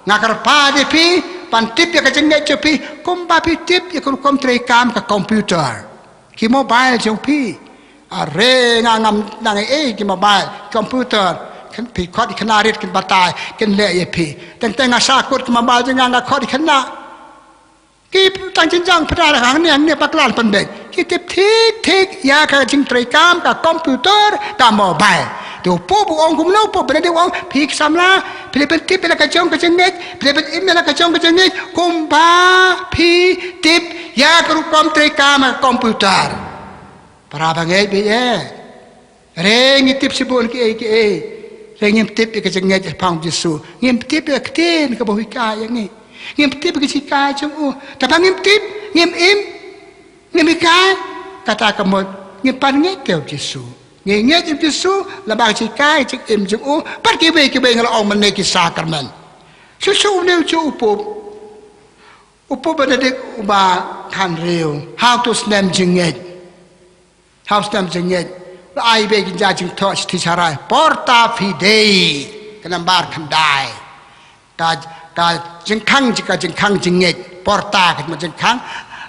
nga kyrpad ïa phi ban tip ïa ka jingngeit jong phi kumba phi tip ïa ka rukom treikam ka computer, ki mobile jong phi. Are nga ngam nang ei ei ki mobile, computer, kin phi khot ïa ki khynnah rit kin batai, kin leh ïa phi. Teng teng nga sah kut ki mobile jong nga, nga khot ïa ki khynnah. Ki tang jingjang pynda hangne hangne, bakla pynbeit. Ki tip thik thik ïa ka jingtrei kam ka computer, ka mobile. Te u Pope u ong kumno, u Pope Benedict u ong, phi ki samla, phi dei ban tip ïa la ka jong ka jingngeit, phi dei ban im ïa la ka jong ka jingngeit kumba phi tip ïa ka rukom trei kam ka computer. Para bangeit baieit, hynrei ngi tip shibun kiei kiei, hynrei ngim tip ïa ka jingngeit shaphang u Jisu. Ngim tip ïa ka ktien kaba u hikai ïa ngi. Ngim tip ïa ka jinghikai jong u. Te ba ngim tip, ngim im, ngim hikai, kata ka mut ngim pat ngeit ïa u Jisu. Ngi ngeit ïa u Jisu lyngba ka jinghikai, ka jingim jong u bad kiwei kiwei, nga la ong mynne, ki sakramen. Shuh shuh une u juh u Pope, u Pope Benedict uba khathynriew, ha uto u snem jingngeit, ha u snem jingngeit, u la ai beit ïa ka jingthoh shithi sharai, Porta Fidei, ka nambar khyndai. Ka, ka jingkhang, ka jingkhang jingngeit. Porta ka mut jingkhang,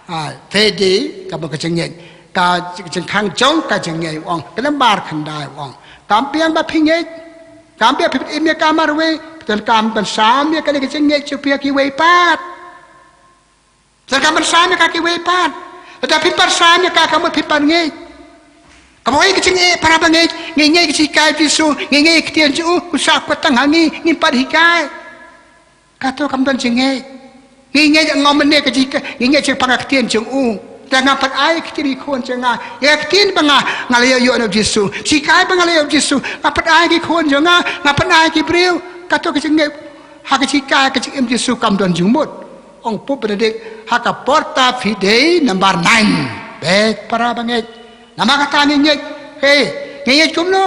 ah, fidei ka mut ka jingngeit. Ka jingkhang jong ka jingngeit, u ong, ka nambar khyndai, u ong, kam biang ba phi ngeit, kam biang phi im ïa ka marwei, te kam ban sam ïa kane ka jingngeit jong phi ha kiwei pat. Te kam ban sam ïa ka ha kiwei pat. Lada phi pat sam ïa ka, ka mut phi pat ngeit. Kaba ïa ka jingeh, para bangeit, ngi ngeit ïa ka jinghikai u Jisu, ngi ngeit ïa ka ktien jong u, u sah kwah tang ha ngi, ngim pat hikai. Kato kam don jingngeit. Ngi ngeit, nga ong mynne, ka jinghikai, ngi ngeit shaphang ka ktien jong u. Te nga pat ai ktien ki khun jong nga, ïa ka ktien ba nga, nga la ïoh ïa u Jisu, jinghikai ba nga la ïoh ïa u Jisu, nga pat ai ki khun jong nga, nga pat ai ki briew. Kato ka jingngeit ha ka jinghikai, ka jingim Jisu kam don jingmut. Ong Pope Benedict ha ka Porta Fidei nambar nine. Bad para bangeit, namar kata ngi ngeit. Hei, ngi ngeit kumno?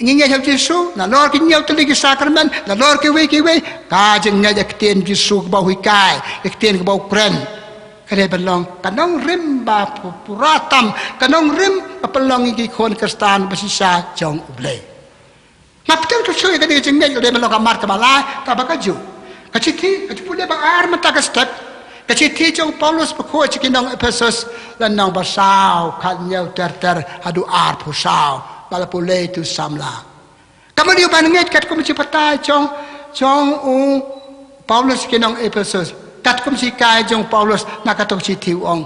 Ngi ngeit ha u Jisu nalor ki hynñiew tylli ki sakramen, nalor kiwei kiwei. Ka jingngeit ha ka ktien Jisu kaba u hikai, ka ktien kaba u kren, ka dei ban long ka nongrim ba pu-, pura tam, ka nongrim ba pynlong ïa ki khun Khristan ba shisha jong U Blei. Nga pynthut shuh shuh ïa kane ka jingngeit, ka dei ban long ka mat kaba lai kaba kajuh. Ka shithi, ka jingpule ba ar mynta ka step, ka shithi jong u Paulus bakhuid sha ki nong Ephesus, lynnong ba saw, khathynñiew ter ter haduh arphew saw. Ba la pule ïa u samla. Ka mut ïa u ban ngeit katkum ka jingbatai jong, jong u Paulus sha ki nong Ephesus, katkum ka jinghikai jong u Paulus na kato ka shithi, u ong,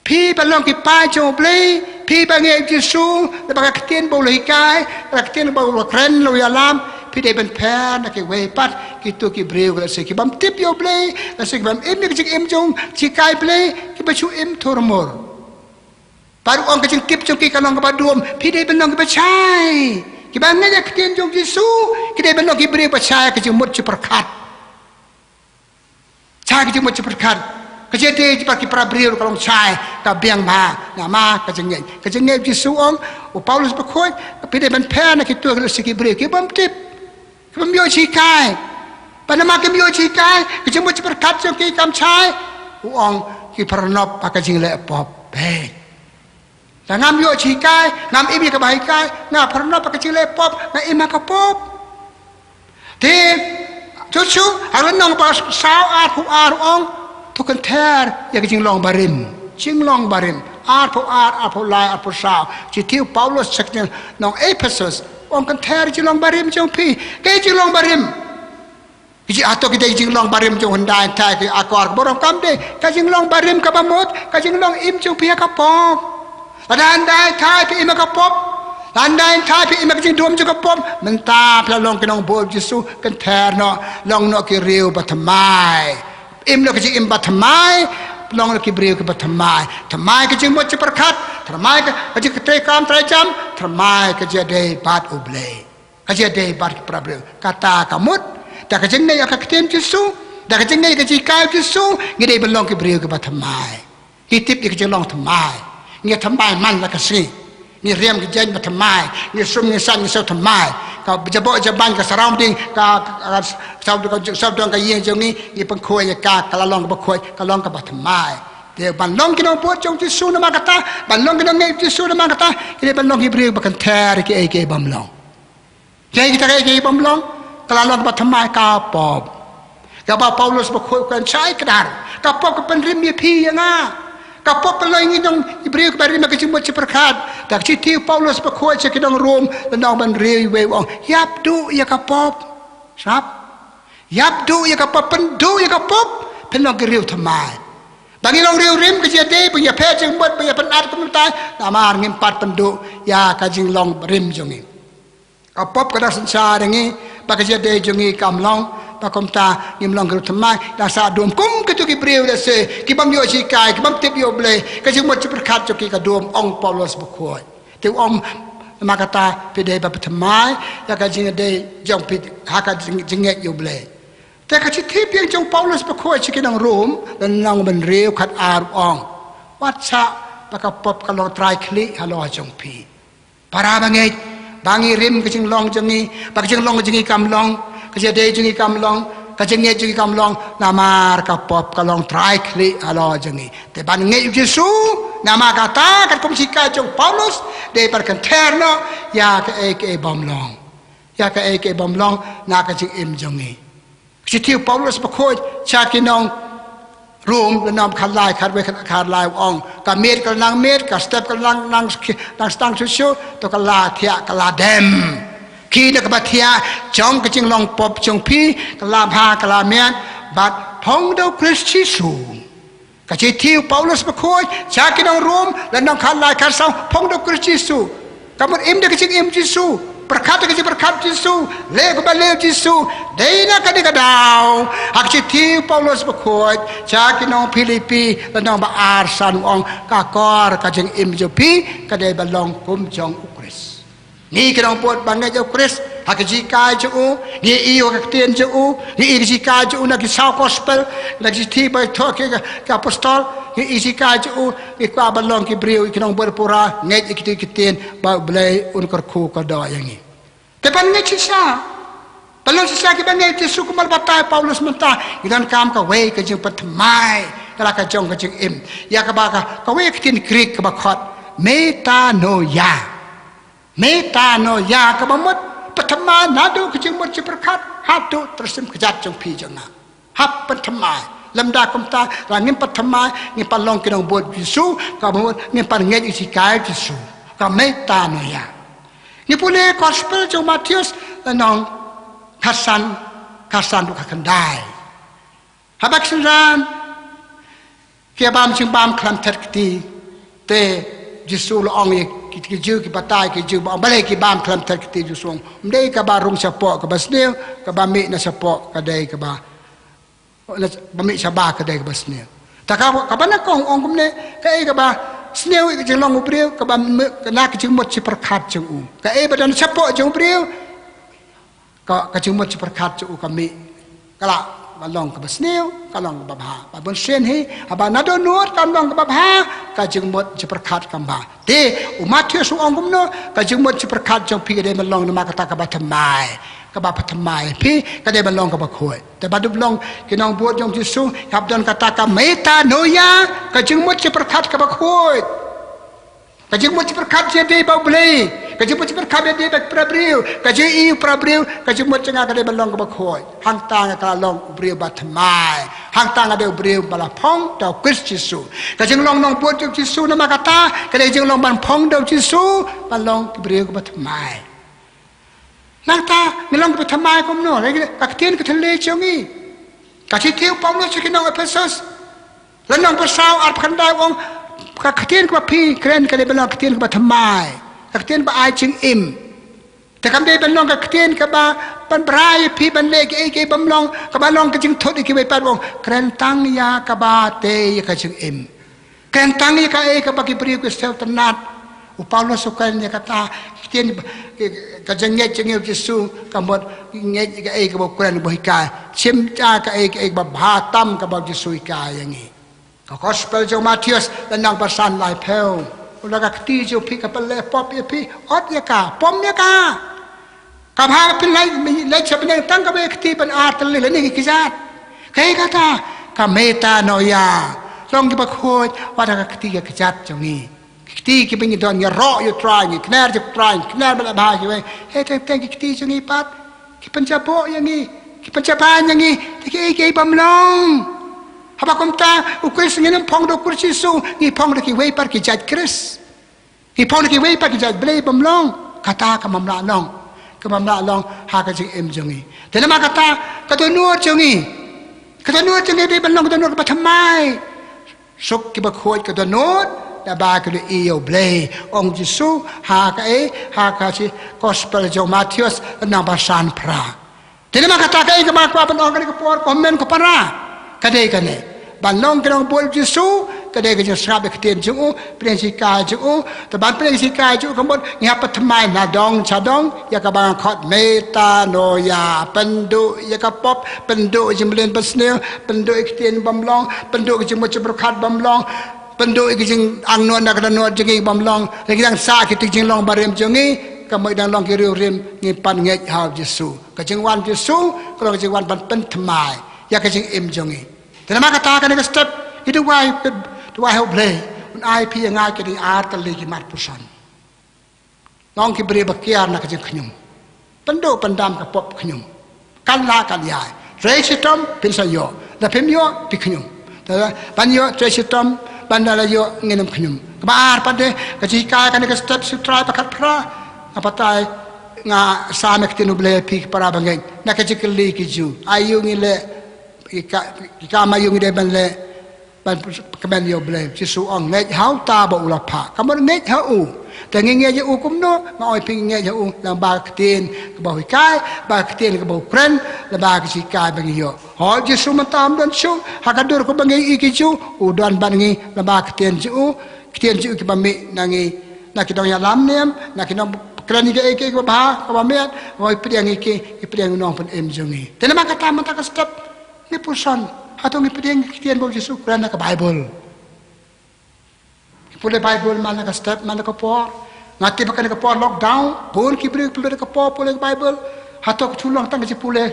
phi ba long ki paid jong U Blei, phi ba ngeit ïa u Jisu lyngba ka ktien ba u la hikai, ka ktien ba u la kren, la u ïalam, phi dei ban pher na kiwei pat kito ki briew, ka lehse ki bym tip ïa U Blei, lehse ki bym im ïa ka jingim jong, jinghikai Blei, kiba shu im thurmur. Bad u ong ka jingtip jong ki ka long kaba dum, phi dei ban long kiba shai. Kiba ngeit ïa ka ktien jong u Jisu ki dei ban long ki briew ba shai ka jingmut jingpyrkhat. Shai ka jingmut jingpyrkhat. Ka jingïadei bad ki para briew ka long shai, ka biang bha namar ka jingngeit. Ka jingngeit u Jisu, ong u Paulus bakhuid, phi dei ban pher na kito, ka lehse ki briew ki bym tip, ki bym ïoh jinghikai. Bad namar kim ïoh jinghikai, ka jingmut jingpyrkhat jong ki kam shai. U ong ki pynrnop ha ka jingleh pop. Bad lada ngam ïoh jinghikai, ngam im ïa kaba hikai, nga pynrnop ha ka jingleh pop, nga im ha ka pop. Te shuh shuh ha lynnong ba saw, arphew ar, u ong, to kynther ïa ka jinglong barim. Jinglong barim. Arphew ar, arphew lai, arphew saw. Shithi u Paulus sha ki nong Ephesus, u ong, kynther jinglong barim jong phi. Kaei jinglong barim? Ki ji, hato ki dei jinglong barim jong hyndai hynthai, ki akor ki burom? Kam dei. Ka jinglong barim kaba mut ka jinglong im jong phi ha ka pop. Lada hyndai hynthai phi im ha ka pop, lada hyndai hynthai phi im ha ka jingdum jong ka pop, mynta phi la long ki nongbud Jisu, kynther noh, long noh ki briew ba thymmai. Im noh ka jingim ba thymmai, long noh ki briew kiba thymmai. Thymmai ka jingmut jingpyrkhat, thymmai ka, ka jingtrei kam trei jam, thymmai ka jingïadei bad U Blei, ka jingïadei bad ki para briew. Kata ka mut, da ka jingngeit ïa ka ktien Jisu, da ka jingngeit ïa ka jinghikai Jisu, ngi dei ban long ki briew kiba thymmai. Ngi tip ïa ka jinglong thymmai. Ngi thymmai man la ka sngi. Ngi riam ngi jaiñ ba thymmai. Ngi sum ngi saiñ ngi siew thymmai. Ka jaboh jaban, ka surrounding, ka, ka, ka, sawdong, ka, sawdong ka ïing jong ngi, ngi pynkhuid ïa ka, ka la long kaba khuid, ka long kaba thymmai. Te ban long ki nongbud jong Jisu namar kata, ban long ki nongngeit Jisu namar kata, ki dei ban long ki briew ba kynther ïa kiei kiei bym long. Ïa kita kiei kiei bym long, ka la long kaba thymmai, ka pop. Kaba u Paulus bakhuid u kren shai kdar, ka pop ka pynrim ïa phi ïa nga. Ka pop ka long ïa ngi nong, i briew kiba rim ha ka jingmut jingpyrkhat. Da ka shithi u Paulus bakhuid sha ki nong Rom, lynnong ba hynriew, wei, u ong, ïap duh ïa ka pop. Sngap. Ïap duh ïa ka pop, pynduh ïa ka pop, phin long ki briew thymmai. Tang ngi long riewrim ka jingïadei, ba ngi ïapher jingmut, ba ngi ïapynat kumta, namar ngim pat pynduh ïa ka jinglong rim jong ngi. Ka pop ka dang synshar ïa ngi, ba ka jingïadei jong ngi kam long, ba kumta ngim long ki riewthymmai, dang sah dum kum kito ki briew lehse, ki bym ïoh shikai, ki bym tip ïa U Blei, ka jingmut jingpyrkhat jong ki ka dum, ong Paulus bakhuid. Te u ong, namar kata phi dei ban pynthymmai ïa ka jingïadei jong phi ha ka jing-, jingngeit ïa U Blei. Te ka shithi pyrshang jong Paulus bakhuid sha ki nong Rom, lynnong hynriew khatar u ong: Wat shah ba ka pop ka long trai khlieh halor jong phi. Para bangeit, ba ngi rim ka jinglong jong ngi, ba ka jinglong jong ngi kam long, ka jingïadei jong ngi kam long, ka jingngeit jong ngi kam long, namar ka pop ka long trai khlieh halor jong ngi. Te ban ngeit U Jisu, namar kata katkum ka shikai jong u Paulus, dei ban kynther noh ïa kaei kaei bym long. Ïa kaei kaei bym long na ka jingim jong ngi. Ka shithi u Paulus bakhuid sha ki nong Rom, lynnong khatlai, khatwei, khatlai u ong: Ka miet ka la nang miet, ka step ka la nang, nang, nang sdang shuh shuh, to ka la thiah ka la dem. Kine kiba thiah jong ka jinglong pop jong phi, ka la bha ka la miat, bad phong da U Khrist Jisu. Ka shithi u Paulus bakhuid sha ki nong Rom, lynnong khatlai, khatsaw, phong da U Khrist Jisu. Ka mut im da ka jingim Jisu, pyrkhat da ka jingpyrkhat Jisu, leh kumba leh Jisu. Dei na kane ka daw, ha ka shithi u Paulus bakhuid sha ki nong Philippi, lynnong ba ar, san u ong: Ka kor ka jingim jong phi ka dei ban long kum jong U Khrist. Ngi ki nongbud ba ngeit ïa U Khrist, ha ka jinghikai jong u, ngi ïohi ïa ka ktien jong u, ngi ïohi ïa ka jinghikai jong u na ki saw gospel, na ki shithi ba thoh ki, ki apostol, ngi ïohi ïa ka jinghikai jong u, ngi kwah ban long ki briew, ki nongbud pura, ngeit ïa kito ki ktien, ba U Blei un kyrkhu kyrdoh ïa ngi. Te ban ngeit shisha, ban long shisha kiba ngeit ïa u Jisu kumba la batai u Paulus mynta, ngi donkam kawei ka jingpynthymmai ïa la ka jong ka jingim. Ïa kaba ka, kawei ka ktien Greek kaba khot metanoia. Metanoia, kaba mut pynthymmai naduh ka jingmut jingpyrkhat haduh ka mynsiem kjat jong phi jong nga. Hap pynthymmai. Lymda kumta, lada ngim pynthymmai, ngim pat long ki nongbud Jisu, kaba mut ngim pat ngeit ïa ka jinghikai Jisu. Ka metanoia. Ngi pule gospel jong u Mathaios, lynnong khatsan, khatsan haduh khatkhyndai. Haba ki synran ki bam jingbam khlem thet kti, te u Jisu u la ong ïa ki, ki Jiw, ki batai ki Jiw, ba ong balei ki bam khlem thet kti. U Jisu u ong, ym dei kaba rung shapoh kaba sniew, kaba mih na shapoh ka dei kaba, ba mih shabar ka dei kaba sniew. Te ka, kaba nyngkong u ong kumne, kaei kaba sniew ïa ka jinglong u briew, kaba mih na ka jingmut jingpyrkhat jong u. Kaei ba don shapoh jong u briew, ka, ka jingmut jingpyrkhat jong u ka mih, ka lah ban long kaba sniew, ka long kaba bha. Bad bunsien hi, haba naduh nud kam long kaba bha, ka jingmut jingpyrkhat kam bha. Te u Mathaios u ong kumno, ka jingmut jingpyrkhat jong phi ka dei ban long namar kata kaba thymmai. Kaba pynthymmai phi ka dei ban long kaba khuid. Te ba dup long ki nongbud jong u Jisu, hap don kata ka metanoia, ka jingmut jingpyrkhat kaba khuid. Ka jingmut jingpyrkhat jingïadei bad U Blei. Ka jingmut jingpyrkhat jingïadei bad para briew. Ka jingïohi para briew. Ka jingmut jong nga ka dei ban long kaba khuid. Hangta nga ka la long u briew ba thymmai. Hangta nga dei u briew ba la phong da u Khrist Jisu. Ka jinglong nongbud jong u Jisu namar kata ka dei jinglong ban phong da u Jisu, ban long ki briew kiba thymmai. Nangta ngi long kiba thymmai kumno? Lei ka ktien ka thylliej jong ngi. Ka shithi u Paulus sha ki nong Ephesus, lynnong ba saw, arphew khyndai, u ong, ka ktien kaba phi kren ka dei ban long ka ktien kaba thymmai, ka ktien ba ai jingim. Te kam dei ban long ka ktien kaba ban bria ïa phi ban leh kiei kiei bym long, kaba long ka jingthut ïa kiwei pat. U ong kren tang ïa kaba tei ïa ka jingim. Kren tang ïa kaei kaba ki briew ki sngewtynnat. U Paulus u kren ïa kata, ktien, ka jingngeit jong ngi ïa u Jisu, ka mut ngeit ïa kaei kaba u kren, ba u hikai. Shim ïa kaei kaei kaba bha tam kaba u Jisu u hikai ïa ngi. Ka gospel jong u Mathaios, lynnong ba san, laiphew. Lada ka kti jong phi ka pynleh pop ïa phi, ot ïa ka, pom ïa ka. Ka bha ba phin leit, leit sha bneng tang kawei ka kti ban ar tylli lane ki kjat. Kaei kata? Ka metanoia. Long kiba khuid wat ha ka kti ka kjat jong ngi. Ki kti kiba ngi don, ngi ïaroh ïa u Trai, ngi kner ïa u Trai, ngi kner ba la bha kiwei. Hei, teng teng ki kti jong ngi pat ki pynjaboh ïa ngi, ki pynjaban ïa ngi. Te kiei kiei bym long. Haba kumta u Khrist, ngin ym phong da u Khrist Jisu, ngi phong da kiwei pat ki jait Khrist. Ngi phong da kiwei pat ki jait Blei bym long. Kata kam lah long. Kam lah long ha ka jingim jong ngi. Te namar kata ka dohnud jong ngi, ka dohnud jong ngi dei ban long ka dohnud kaba thymmai. Suk kiba khuid ka dohnud, naba ki la ïohi ïa U Blei, ong Jisu ha ka, eh, ha ka shi gospel jong u Mathaios lynnong ba san phra. Te namar kata kaei kaba nga kwah ban ong ha kane ka por, ko hynmen ko para, ka dei kane: ban long ki nongbud Jisu ka dei ka jingsngap ïa ka ktien jong u, pdiang jinghikai jong u. Te ban pdiang jinghikai jong u ka mut ngi hap ban thymmai na dong sha dong ïa kaba nga khot metanoia, pynduh ïa ka pop, pynduh ïa ka jingmlien basniew, pynduh ïa ka ktien bym long, pynduh ïa ka jingmut jingpyrkhat bym long, pynduh ïa ka jingangnud na ka dohnud jong ngi bym long. Ngi dang sah kita ki jinglong barim jong ngi, ka mut dang long ki riewrim, ngim pat ngeit ha u Jisu. Ka jingwan Jisu ka long ka jingwan ban pynthymmai ïa ka jingim jong ngi. Te namar kata kane ka step, ngi duwai, duwai ha U Blei un ai phi ïa nga ki ding ar tylli ki mat puson. Nga ong ki briew ba kiar na ka jingkhñium. Pynduh pyndam ka pop khñium. Kan lah kan ïai. Trei shitom phin sa ïoh. Lada phim ïoh phi khñium. Te ban ïoh trei shitom, ban da la ïoh ngin ym khñium. Kaba ar pat de, ka jinghikai kane ka step shi trai ba khatphra. Nga batai, nga sam ïa ka ktien U Blei ïa phi ki para bangeit na ka jingkylli ki Jiw. Aïu ngi leh, ki ka, ki kam aïu ngi dei ban leh ban kmen ïa U Blei. Jisu ong, ngeit ha uta ba u la phah. Ka mut ngeit ha u. Te ngi ngeit ïa u kumno? Nga ong ïa phi, ngi ngeit ha u lyngba ka ktien kaba u hikai, ba ka ktien kaba u kren, lyngba ka jinghikai ba ngi ïoh. Hooid, Jisu mynta um don shuh ha ka dur kaba ngi ïohi ki Jiw, u don bad ngi lyngba ka ktien jong u, ktien jong u kiba mih na ngi, na ki nongïalam niam, na ki nongkren ïa kiei kiei kiba bha, kaba miat, hooid, pdiang ïa ki, ki pdiang ïa u Nongpynim jong ngi. Te namar kata mynta ka step, ngi puson, hato ngi pdiang ïa ki ktien ba u Jisu u kren na ka Baibl? Ngi pule Baibl man la ka step, man la ka por. Nga tip ba kane ka por lockdown, bun ki briew ki pule ka por, pule ka Baibl. Hato ka shu long tang ka jingpule,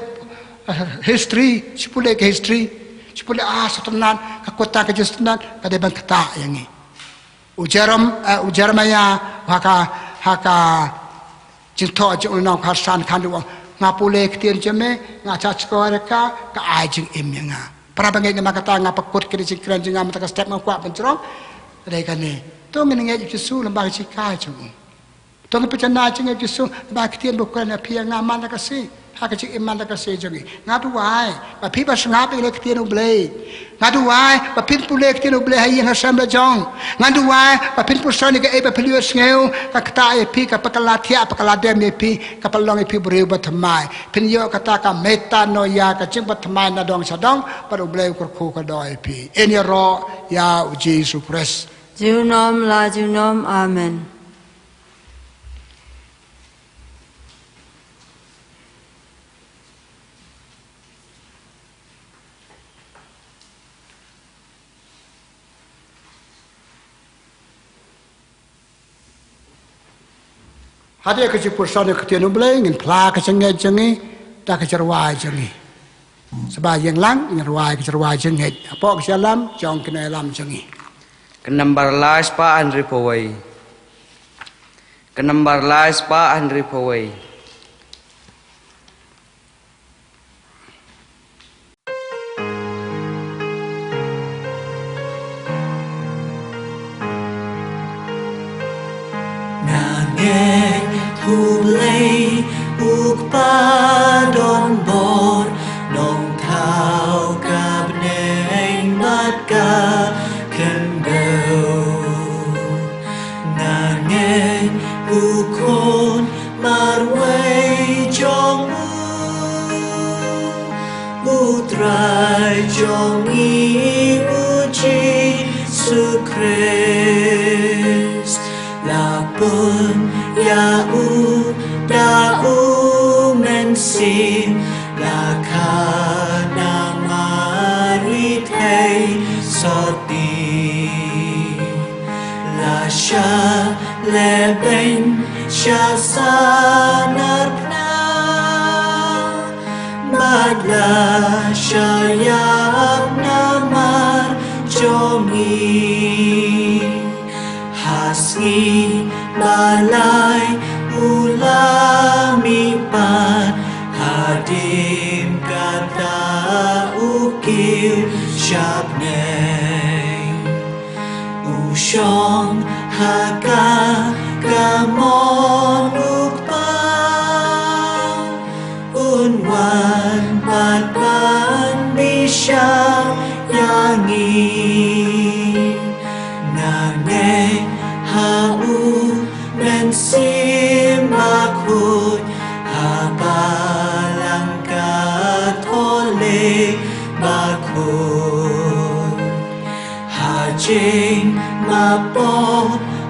eh, history, jingpule ka history, jingpule, ah, sngewtynnat, ka kut tang ka jingsngewtynnat, ka dei ban ktah ïa ngi. U Jerem-, eh, u Jeremaïah, ha ka, ha ka Jingthoh jong u lynnong khatsan khatduh u ong, nga pule ktien jong me, nga shahshkor ïa ka, ka ai jingim ïa nga. Para bangeit, namar kata nga pynkut kine ki jingkren jong nga mynta ka step, nga kwah pynjrong. Dei kane. To ngin ngeit ïa u Jisu lyngba ka jinghikai jong u. To ngin pynjanai jingngeit ïa u Jisu lyngba ka ktien ba u kren ïa phi ïa nga man la ka sngi. Ha ka jingim man la ka sngi jong ngi. Nga duwai ba phi ba sngap ïa ka ktien U Blei. Nga duwai ba phin pule ktien U Blei ha ïing ha sem la jong. Nga duwai ba phin puson ïa kaei ba phi la ïohsngew, ka ktah ïa phi, ka pynkylla thiah, pynkylla dem ïa phi, ka pynlong ïa phi u briew ba thymmai. Phin ïoh kata ka metanoia, ka jingpynthymmai na dong sha dong, bad U Blei u kyrkhu ka doh ïa phi. Yn ïaroh ïa u Jisu Khrist. Junom la junom, amen. Hadien ka jingpuson ïa ka ktien U Blei, ngin phla ka jingngeit jong ngi da ka jingrwai jong ngi. Sngewbha ïeng lang, ngin rwai ka jingrwai jingngeit hapoh ka jingïalam jong ki nongïalam jong ngi. Ka nambar lai spah hynriewphew wei. Ka nambar lai spah hynriewphew wei. Nga ngeit U Blei u Kpa don bor, nongthaw ka bneng bad ka khyndew. Nga ngeit U Khun marwei jong u, U Trai jong ngi U Jisu Khrist. La pynïaid u da U Mynsiem, la kha na Mari thei sotti. La shah lehbeiñ sha sanar phna, bad la shah ïap namar jong ngi. Ha sngi ba lai u la mihpat, hadien kata u kiew sha bneng. U shong ha ka kamon U Kpa, un wan pat ban bishar ïa ngi. Bakhuid, ha jingmapop,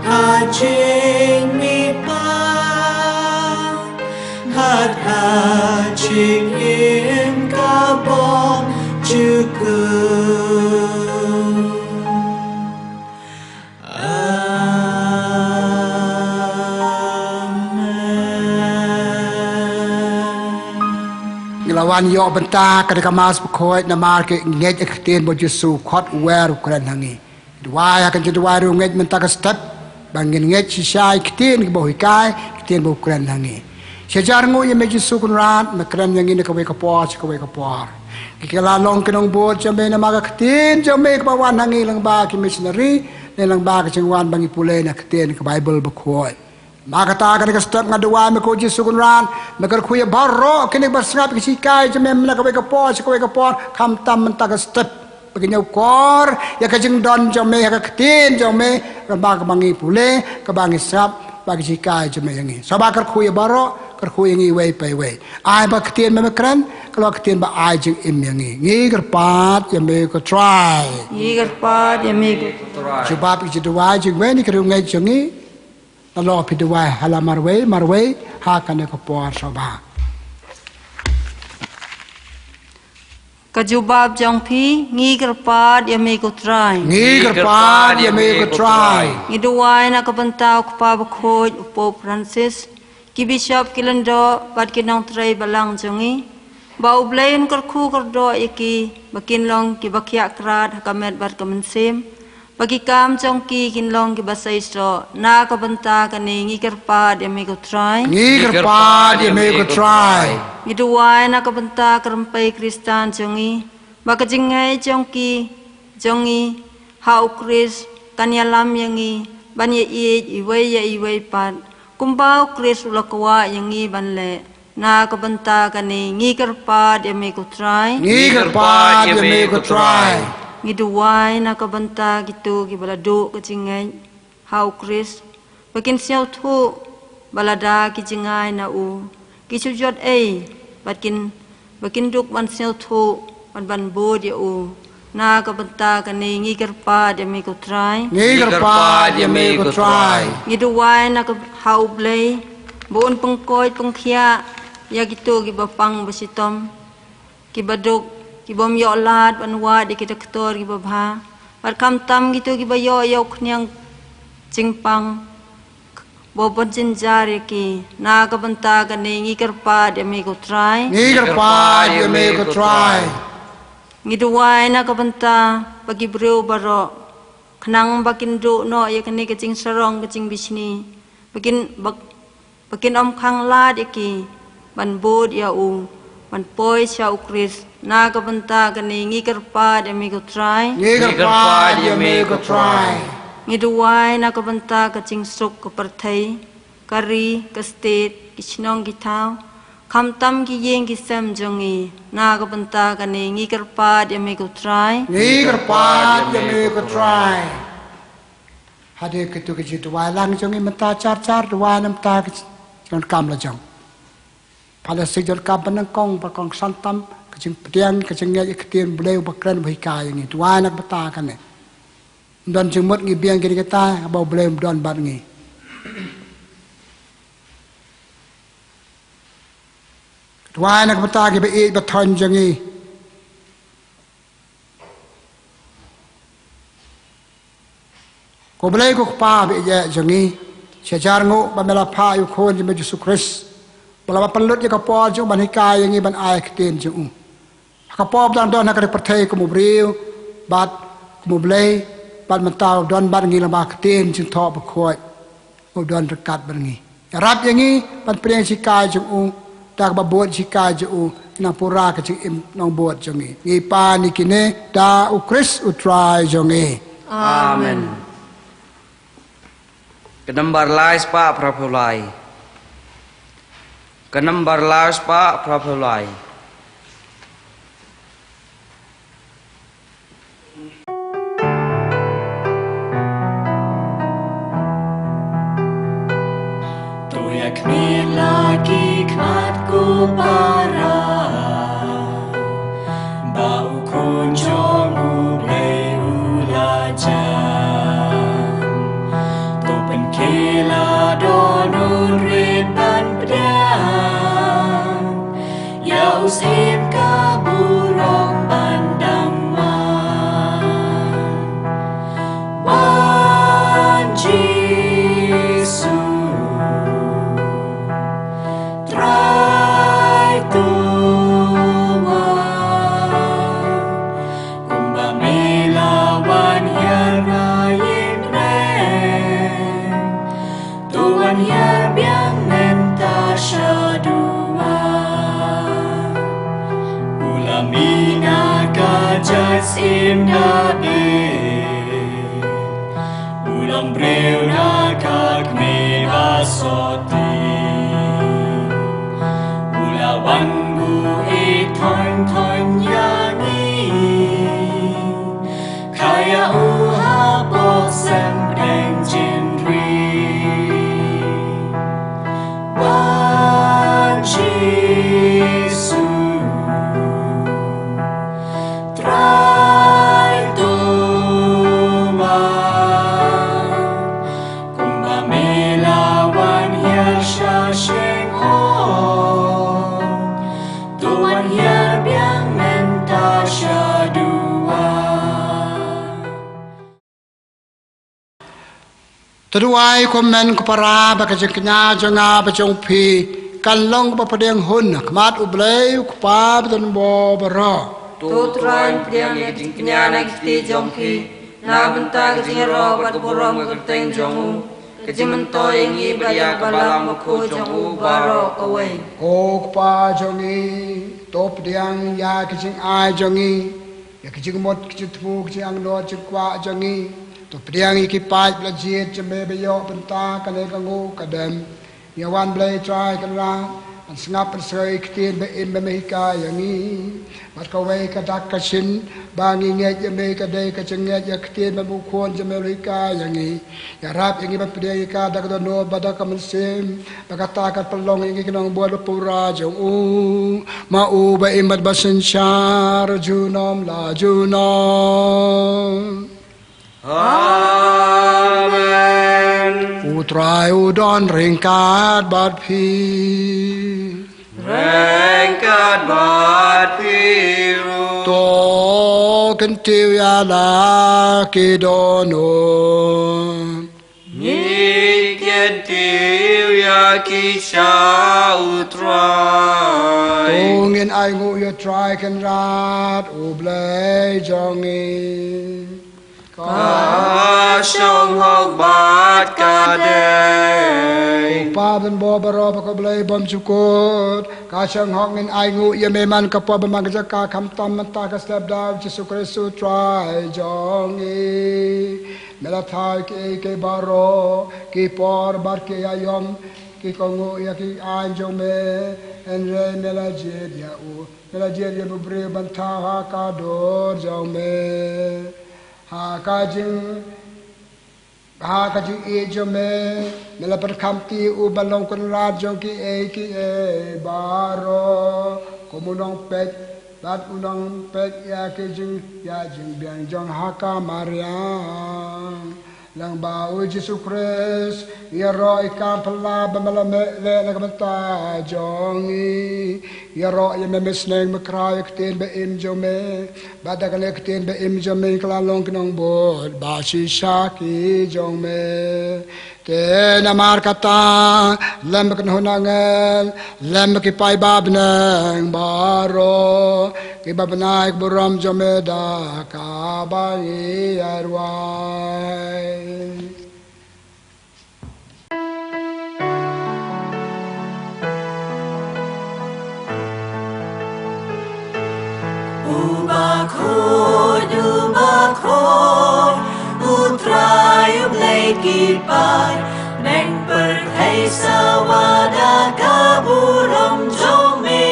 ha jingmihpat, bad ha jingim ka bymjukut. Amen. Ngi la wan ïoh bynta kane ka Mass Bakhuid namar ki ngeit ïa ka ktien ba u Jisu u khot, u wer, u kren ha ngi. Duwai ha ka jingduwai ruh ngeit mynta ka step ba ngin ngeit shisha ïa ki ktien kiba u hikai, ki ktien ba u kren ha ngi. Sha jar nguh ïa me Jisu Kynrad, me kren ïa ngi na kawei ka por sha kawei ka por. Ngi ki la long ki nongbud jong me namar ka ktien jong me kaba wan ha ngi lyngba ki missionary, ne lyngba ka jingwan ba ngi pule na ka ktien ka Baibl Bakhuid. Namar kata kane ka step nga duwai me ko Jisu Kynrad, me kyrkhu ïa baroh kine kiba sngap ïa ka jinghikai jong me na kawei ka por sha kawei ka por, khamtam mynta ka step. Ba kin ïoh kor ïa ka jingdon jong me ha ka ktien jong me, kaba, kaba ngi pule, kaba ngi sngap, ba ka jinghikai jong me ïa ngi. Sngewbha kyrkhu ïa baroh, kyrkhu ïa ngi iwei pa iwei. Ai ba ka ktien ba me kren ka long ka ktien ba ai jingim ïa ngi. Ngi kyrpad ïa me ko Trai. Ngi kyrpad ïa me ko Trai. Jubab ïa ka jingduwai jong kiwei na ki riewngeit jong ngi. Nalor phi duwai ha la marwei marwei ha kane ka por, sngewbha. Ka jubab jong phi: Ngi kyrpad ïa me ko Trai. Ngi kyrpad ïa me ko Trai. Ngi duwai na ka bynta u Kpa Bakhuid, u Pope Francis, ki bishop, ki lyngdoh bad ki nongtrei balang jong ngi, ba U Blei un kyrkhu kyrdoh ïa ki ba kin long kiba khiah krad ha ka met bad ka mynsiem, ba ki kam jong ki kin long kiba seisoh. Na ka bynta kane ngi kyrpad ïa me ko Trai. Ngi kyrpad ïa me ko Trai. Ngi duwai na ka bynta ka rympei Khristan jong ngi, ba ka jingngeit jong ki, jong ngi ha U Khrist kan ïalam ïa ngi ban ïaieit iwei ïa iwei pat, kumba U Khrist u la kwah ïa ngi ban leh. Na ka bynta kane ngi kyrpad ïa me ko Trai. Ngi kyrpad ïa me ko Trai. Ngi duwai na ka bynta kito kiba la duh ka jingngeit ha U Khrist, ba kin sngewthuh ba lada ki jngai na u, ki shu jot ei, bad kin, ba kin duk ban sngewthuh bad ban bud ïa u. Na ka bynta kane ngi kyrpad ïa me ko Trai. Ngi kyrpad ïa me ko Trai. Ngi duwai na ka, ha U Blei, ba un pynkhuid pynkhiah ïa kito kiba pang ba shitom, kiba duk, ki bym ïoh lad ban wad ïa ki doktor kiba bha, bad khamtam kito kiba ïoh ïa u khñiang jingpang ba u pynjynjar ïa ki. Na ka bynta kane ngi kyrpad ïa me ko Trai. Ngi kyrpad ïa me ko Trai. Ngi duwai na ka bynta ba ki briew baroh, khnang ba kin duh noh ïa kane ka jingsarong ka jingbishni, ba kin, ba, ba kin ym khang lad ïa ki ban bud ïa u, ban poi sha U Khrist. Na ka bynta kane ngi kyrpad ïa me ko Trai. Ngi kyrpad ïa me ko Trai. Ngi duwai na ka bynta ka jingsuk ka pyrthei, ka ri, ka state, ki shnong ki thaw, khamtam ki ïing ki sem jong ngi. Na ka bynta kane ngi kyrpad ïa me ko Trai. Ngi kyrpad ïa me ko Trai. Hadien kito ki jingduwai lang jong ngi mynta, jar jar duwai na ka bynta ka jingdonkam la jong. Pha la sik donkam ba nyngkong, ba kongsan tam, ka jingpdiang, ka jingngeit ïa ka ktien Blei ba kren ba hikai ïa ngi. Duwai na ka bynta kane. Ym don jingmut ngi biang kine kita, haba U Blei um don bad ngi. Duwai na ka bynta kiba ïeit ba thoh jong ngi. Ko Blei ko Kpa ba ïeit jong ngi, sha jar nguh ba me la phah ïa u Khun jong me Jisu Khrist, ba la pynlut ïa ka por jong u ban hikai ïa ngi ban ai ka ktien jong u. Ha ka por ba dang don ha ka ri pyrthei kum u briew bad kum u Blei, bad mynta u don bad ngi lyngba ka ktien jingthoh bakhuid. U don ryngkat bad ngi. Ïarap ïa ngi ban pdiang shikai jong u, da kaba bud shikai jong u, nang pura ka jingim nongbud jong ngi. Ngi pan ïa kine da U Khrist U Trai jong ngi. Amen. Ka nambar lai spah phra phew lai. Ka nambar lai spah phra phew lai. To ïa khmih la ki khmat ko para, ba u Mina ka jait syiem Dabid, u long briew na ka kmie ba soti. U la wan buh ïeit thon thon ïa ngi, kha ïa u hapoh sem pdeng jingri. Wan Jisu, Trai, to wan. Kumba me la wan hiar sha shynrong, to wan hiar biang mynta shaduh. Te duwai kumne ko para, ba ka jingkñia jong nga bad jong phi kan long kaba pdiang hun ha khmat U Blei U Kpa bad U Nongpynim baroh. To Trai, pdiang ïa ka jingkñia na ki kti jong phi, na bynta ka jingïaroh bad burom ka kyrteng jong u, ka jingmyntoi ïa ngi bad ïa ka balang bakhuid jong u baroh kawei. Ko Kpa jong ngi, to pdiang ïa ka jingai jong ngi, ïa ka jingmut, ka jingthmu, ka jingangnud, jingkwah jong ngi. To pdiang ïa ki paid ba la jied jong me ba ïoh bynta kane ka nguh ka dem. Ïa wan Blei Trai Kynrad, ban sngap ban sngew ïa ki ktien ba im ba me hikai ïa ngi. Bad kawei ka dak ka shin ba ngi ngeit ïa me ka dei ka jingngeit ïa ki ktien ba mut khun jong me la hikai ïa ngi. Ïarap ïa ngi ban pdiang ïa ka da ka dohnud bad da ka mynsiem, ba kata kan pynlong ïa ngi ki nongbud ba pura jong u, ma u ba im bad ba synshar junom la junom. Amen. U Trai u don ryngkat bad phi. Ryngkat bad phi ruh. To kyntiew ïa la ki dohnud. Ngi kyntiew ïa ki sha U Trai. To ngin ainguh ïa U Trai Kynrad U Blei jong ngi. Ka shong hok bad ka dei. Ko Kpa bad U Nongpynim baroh bad ko Blei bymjukut, ka shong hok ngin ainguh ïa me man ka por bad man ka jaka, khamtam mynta ka step da U Jisu Khrist U Trai jong ngi. Me la thaw ïa kiei kiei baroh, ki por bad ki aïom, ki kohnguh ïa ki aiñ jong me, hynrei me la jied ïa u, me la jied ïa u briew ban thaw ha ka dur jong me. Ha ka jing, ha ka jingïeit jong me, me la pyrkhat ïa u ban long kynrad jong kiei kiei baroh, kum u nongpeit bad u nongpeit ïa ki jing, ïa jingbiang jong ha ka mariang. Lyngba U Jisu Khrist, ïaroh ïa ka kam phylla ba me la mih leh na ka bynta jong ngi. Ïaroh ïa me, me sneng me khraw ïa ka ktien ba im jong me. Bad da kane ka ktien ba im jong me ngi kylla long ki nongbud ba shisha ki jong me. Te namar kata, lem bad ki kynhun angel, lem bad ki paidbah bneng baroh, ngi ba bnai ïa ka burom jong me da kaba ngi ïa rwai. U bakhuid, u bakhuid, U Trai U Blei ki paid, neng pyrthei sawa da ka burom jong me.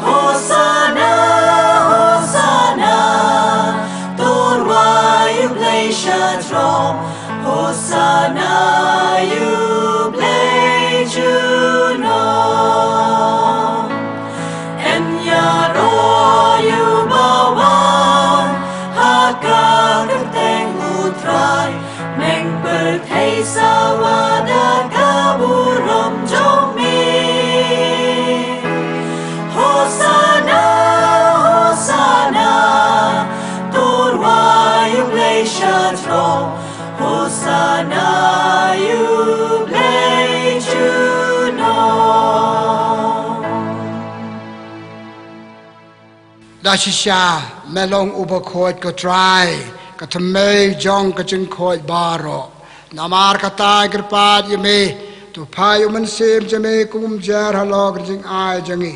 Hosana, Hosana, to rwai ïa U Blei sha jrong. Hosana ïa U Blei junom. Yn ïaroh ïa uba wan ha ka kyrteng U Trai, neng pyrthei sawa da ka burom jong me. Hosana, Hosana, to rwai ïa U Blei sha jrong. Hosana ïa U Blei junom. Da shisha me long u bakhuid ko Trai, ka thymmei jong ka jingkhuid baroh. Namar kata ngi kyrpad ïa me, to phai ïa U Mynsiem jong me kum u jer halor ka jingai jong ngi.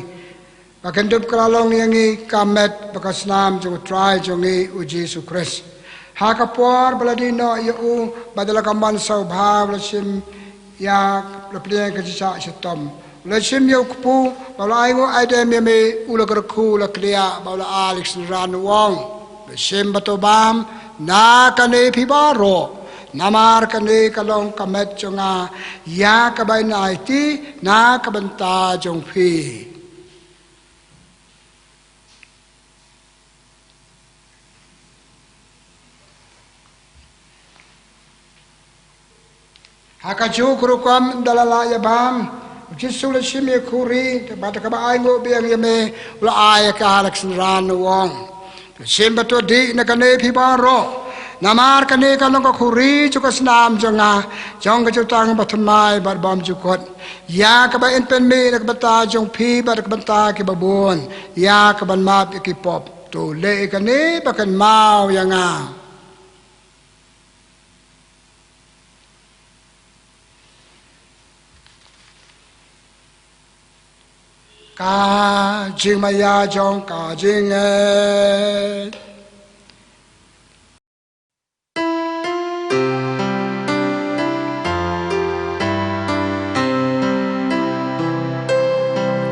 Ka kynthup ka la long ïa ngi ka met bad ka snam jong U Trai jong ngi U Jisu Khrist. Ha ka por ba la die noh ïa u bad da la ka mon sngewbha, u la shim ïa, u la pdiang ka jingshah shitom. U la shim ïa u kpu bad u la ainguh aidem ïa me, u la kyrkhu, u la kdiah bad u la ai ïa ka synran, u ong: Ba shim bad to bam na kane phi baroh, namar kane ka long ka met jong nga, ïa kaba yn aiti na ka bynta jong phi. Ha kajuh ka rukom, ynda la lah ïa bam, U Jisu u la shim ïa ka khuri, bad da kaba ainguh biang ïa me, u la ai ïa ka ha la ka synran, u ong: Shim bad to dih na kane phi baroh, namar kane ka long ka khuri jong ka snam jong nga, jong ka jutang bathymmai bad bymjukut, ïa kaba yn pynmih na ka bynta jong phi bad na ka bynta ki babun, ïa kaban map ïa ki pop. To leh ïa kane ba kynmaw ïa nga. Ka jingmaïa jong ka jingngeit.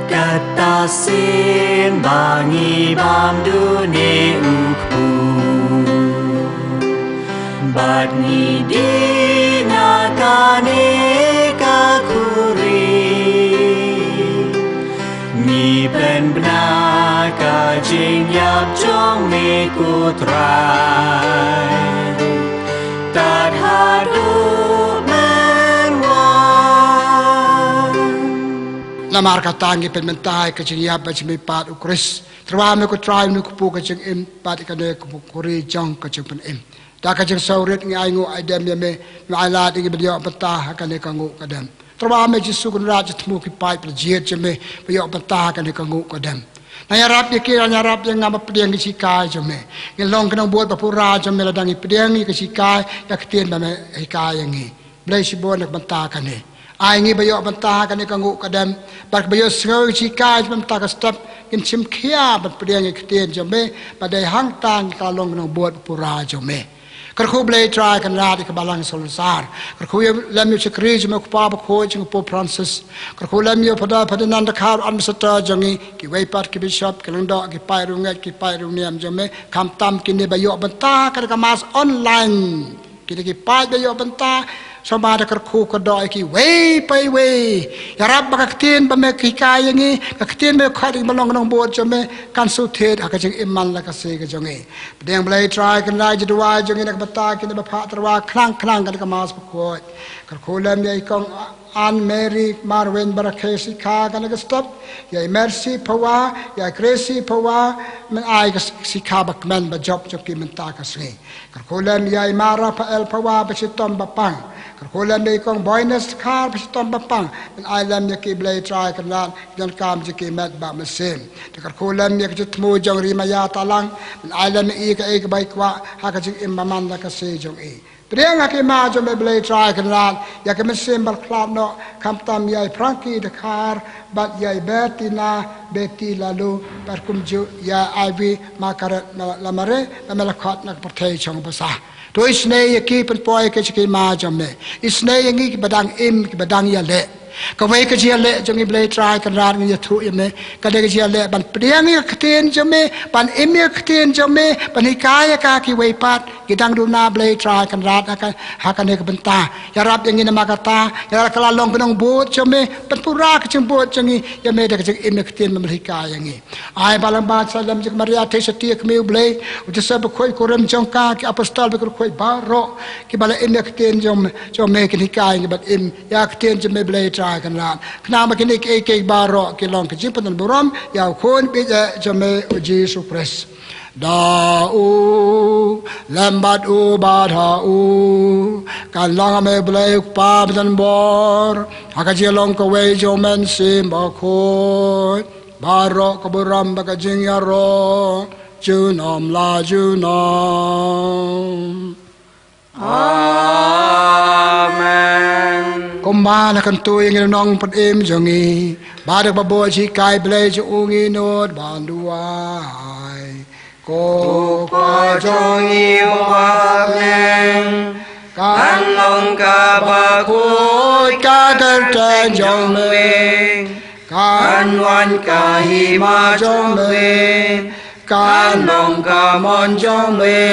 Kata sien ba ngi bam dune u kpu bad ngi dih na kane ka khuri, ngi pynbna ka jingïap jong me, ko Trai, tad haduh men wan. Namar kata ngi pynbna ïa ka jingïap ba jong me pat, U Khrist. Tyrwa me, ko Trai, une u kpu ka jingim bad kane ka khuri jong ka jingpynim. Da ka jingsngewrit ngi ainguh aidem ïa me, me ai lad ïa ngi ban ïoh bynta ha kane ka nguh ka dem. Tyrwa me Jisu Kynrad, jingthmu ki paid ba la jied jong me ban ïoh bynta ha kane ka nguh ka dem. Nang ïarap ïa ki, nang ïarap ïa nga ban pdiang ïa ki shikai jong me. Ngin long ki nongbud ba pura jong me lada ngi pdiang ïa ki shikai, ïa ki ktien ba me hikai ïa ngi. Blei shibun na ka bynta kane. Ai ngi ba ïoh bynta ha kane ka nguh ka dem, bad ba ïohsngew ïa ki shikai jong me mynta ka step, ngin shim khia ban pdiang ïa ki ktien jong me, bad dei hangta ngi ka long ki nongbud ba pura jong me. Kyrkhu Blei Trai Kynrad ïa ka balang Salonsar. Kyrkhu ïa lem ïa u shakri jong me, u Kpa Bakhuid jong ngi, u Pope Francis. Kyrkhu lem ïa u Phadar Ferdinand Dkhar, administrator jong ngi, kiwei pat ki bishop, ki lyngdoh, ki paid riewngeit, ki paid riewniam jong me, khamtam kine ba ïoh bynta ha kane ka mass online. Kine ki paid ba ïoh bynta, sngewbha da kyrkhu kyrdoh ïa kiwei pa iwei. Ïarap ba ka ktien ba me hikai ïa ngi, ka ktien ba me khot ïa ngi ban long ki nongbud jong me, kan shu thied ha ka jingim man la ka sngi ka jong ngi. Pdiang Blei Trai Kynrad ïa ki duwai jong ngi na ka bynta kine ba phah tyrwa khnang khnang ha kane ka mass bakhuid. Kyrkhu lem ïa i Kong Anne Mary Marwin ba rakhe shikai ha kane ka step, ïa i Mercy Phawa, ïa i Gracie Phawa, men ai ka shikai ba kmen ba jop jong ki mynta ka sngi. Kyrkhu lem ïa i Ma Raphael Phawa ba shitom ba pang. Kyrkhu lem ïa i Kong Boynes Dkhar ba shitom ba pang. Men ai lem ïa ki Blei Trai Kynrad, ki donkam jong ki met ba mynsiem. Te kyrkhu lem ïa ka jingthmu jong Ri Maya Talang. Men ai lem ïa i kaei kaba i kwah ha ka jingim ba man la ka sngi jong i. Pdiang ha ki ma jong me Blei Trai Kynrad, ïa ka mynsiem ba la khlad noh, khamtam ïa i Frankie Dkhar, bad ïa i Bettina, Betty Laloo, bad kumjuh ïa i Ivy Margaret Lamare, ba me la khot na ka pyrthei shong basa. To isynei ïa ki, pynpoi ïa ki sha ki ma jong me. Isynei ïa ngi kiba dang im, kiba dang ïaleh. Kawei ka jingïaleh jong ngi Blei Trai Kynrad, ngi ïathuh ïa me, ka dei ka jingïaleh ban pdiang ïa ka ktien jong me, ban im ïa ka ktien jong me, ban hikai ïa ka ha kiwei pat. Ngi dang duna Blei Trai Kynrad ha ka, ha kane ka bynta. Ïarap ïa ngi namar kata, ïa la ka la long ka nongbud jong me, ban pura ka jingbud jong ngi ïa me da ka jingim ïa ka ktien ba me la hikai ïa ngi. Ai ba la bad sa lem jong ka Maria Theisotti, ka kmie U Blei, u Joseph Bakhuid, u kurim jong ka, ki apostol bakhuid baroh, kiba la im ïa ka ktien jong me, jong me, kin hikai ïa ngi ban im ïa ka ktien jong me Blei Trai Kynrad. Khnang ba kine kiei kiei baroh kin long ka jingpyndonkam burom ïa u Khun baieit jong me U Jisu Khrist. Da u lem bad u bad ha u, kan long ha me Blei U Kpa ba don bor, ha ka jinglong kawei jong U Mynsiem Bakhuid, baroh ka burom bad ka jingïaroh junom la junom. Amen. Kumba la kyntu ïa ngi na u nongpynim jong ngi, bad da kaba bud jinghikai Blei jong u ngi nud ban duwai. Ko Kpa jong ngi uba ha bneng, kan long kaba khuid ka kyrteng jong me. Kan wan ka hima jong me, kan long ka mon jong me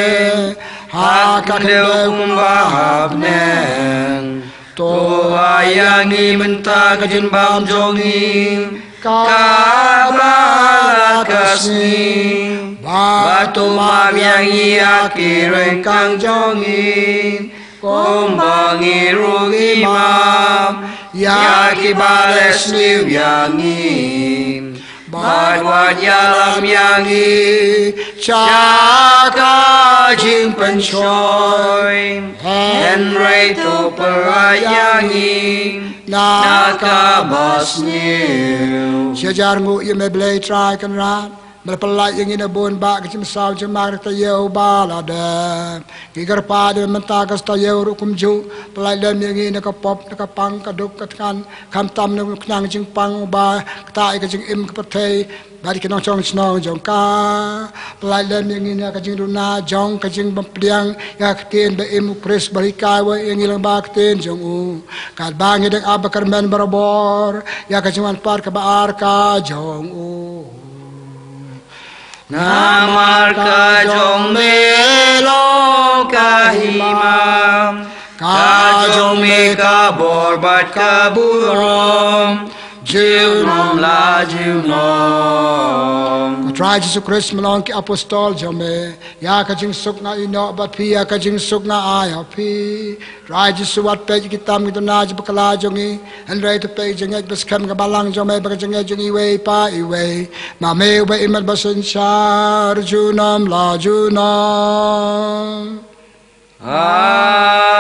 ha ka khyndew kumba ha bneng. To ai ïa ngi mynta ka jingbam jong ngi kaba ha ka sngi, bad to map ïa ngi ïa ki ryngkang jong ngi, kumba ngi ruh ngi map ïa kiba leh sniew ïa ngi. Bad wat ïalam ïa ngi sha ka jingpynshoi, hynrei to pynlait ïa ngi na kaba sniew. Sha jar nguh ïa me Blei Trai Kynrad, me la pynlait ïa ngi na bun bah ka jingmynsaw jingmar ka taïew ba la dep. Ngi kyrpad ïa me mynta ka taïew ruh kumjuh, pynlait lem ïa ngi na ka pop, na ka pang, ka duk, ka thngan, khamtam na u khnang jingpang uba ktah ïa ka jingim ka pyrthei bad ki nongshong shnong jong ka. Pynlait lem ïa ngi na ka jingduna jong ka jingbym pdiang ïa ka ktien ba im u Khrist ba hikai wat ïa ngi lyngba ka ktien jong u, katba ngi dang ap ba kyrmen barabor ïa ka jingwan pat kaba ar ka jong u. Namar ka jong me long ka hima, ka jong me ka bor bad ka burom, junom la junom. Ko Trai Jisu Khrist, me la ong ki apostol jong me, ïa ka jingsuk nga ïehnoh bad phi, ïa ka jingsuk nga ai ha phi. Trai Jisu, wat peit ïa ki tam ki duna jingpakla jong ngi, hynrei to peit ïa ka jingngeit ba skhem ka balang jong me bad ka jingngeit jong iwei pa iwei. Ma me uba im bad ba synshar junom la junom.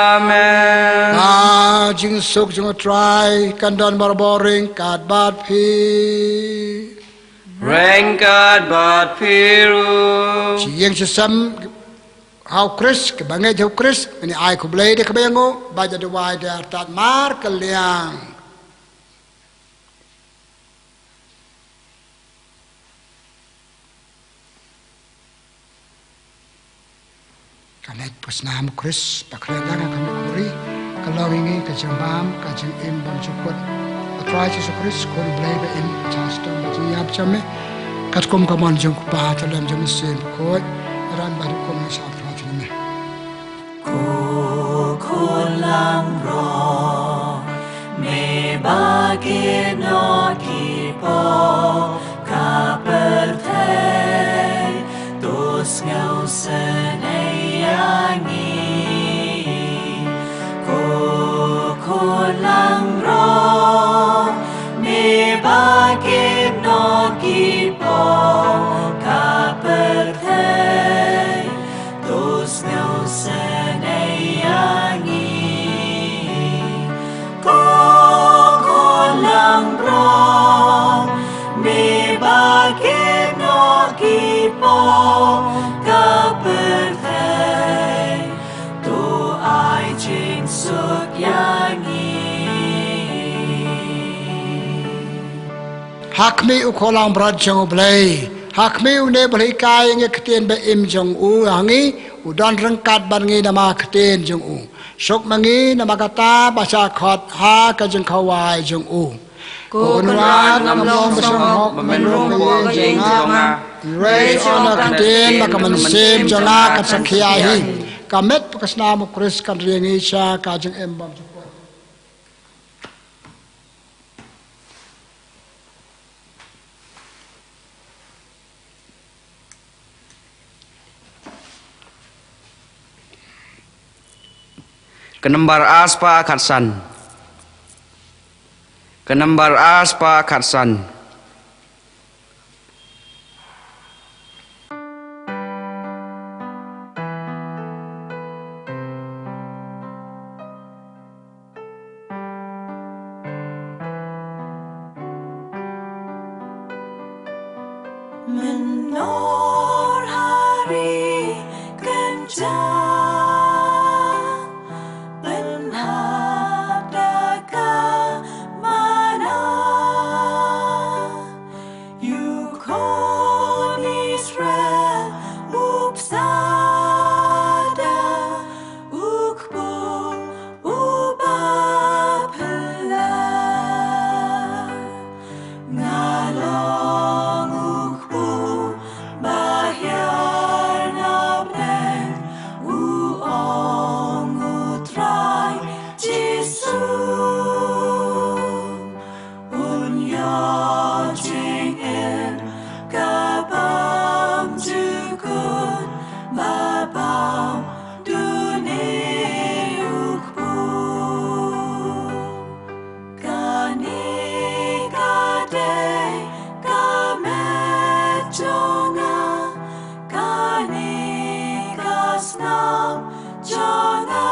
Amen. Ka jingsuk jong U Trai kan don barabor ryngkat bad phi. Ryngkat bad phi ruh. Shi ïing shi sem ha U Khrist, kiba ngeit ha U Khrist, ngin ïa ai khublei da kaba ïanguh, bad ïa duwai da artat markylliang. Ka leit pyrshah U Khrist, ba khlem da ka kynduh ka bri, ka long ïa ngi ka jingbam, ka jingim bymjukut. A Trai Jisu Khrist, Khun U Blei ba im, ka jingïap jong me, katkum ka mon jong U Kpa, ka lem jong U Mynsiem Bakhuid, ran ba dei kum ïa sha Trai jong me. Ko Khun langbrot, me ba kit noh ki pop ka pyrthei, to sngewsynei ïa ngi. Ko Khun langbrot, me ba kit noh ki pop ka pyrthei, to sngewsynei ïa ngi. Ko Khun langbrot, me ba kit noh ki pop ka pyrthei, to ai jingsuk ïa ngi. Ha khmih, U Khun langbrot jong U Blei, ha khmih une ba la hikai ïa ngi ka ktien ba im jong u ha ngi, u don ryngkat bad ngi namar ka ktien jong u. Suk ma ngi namar kata ba sha khot ha ka jingkhawai jong u. Ko Kynrad, ngam long ba sngewhok ba men rung hapoh ka ïing jong nga, hynrei shu ong ka ktien bad ka mynsiem jong nga kan sakhi ïa hi. Ka met bad ka snam U Khrist kan ri ïa ngi sha ka jingim bymjukut. Ka nombar ar spah khatsan. Ka nombar ar spah khatsan. Mynno ha ri kynjah, pynhap da ka Israel, u bsa da u kpu uba phylla. Nga long u kpu ba hiar na bneng, u ong u Trai Jisu. Un ïoh jingim ka bym jukut, ba bym dune u kpu. Kane ka dei ka met jong nga, kane ka snam jong nga.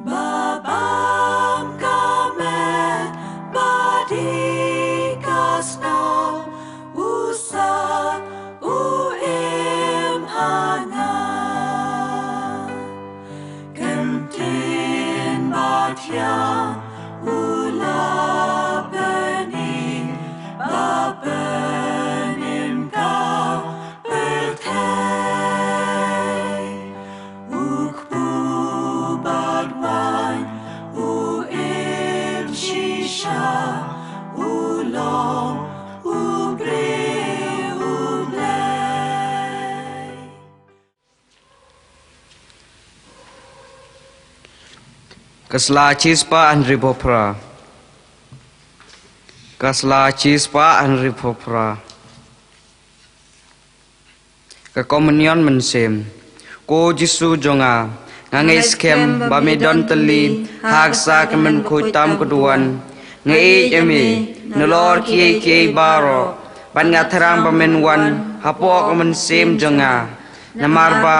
Ba bam ka met, ba dei ka snam, u sah u im ha nga. Kyntien ba thiang u la pyni, ba pynim ka pyrthei. U kpu bad waiñ, u im shisha, u long u briew U Blei. Ka sla chispah hynriewphew phra. Ka sla chispah hynriewphew phra. Ka Komunion Mynsiem. Ko Jisu jong nga, nga ngeit skhem ba me don tylli ha ka khyllipmat khuid tam ka duwan. Nga ïeit ïa me nalor kiei kiei baroh, bad nga thrang ba men wan hapoh ka mynsiem jong nga. Namar ba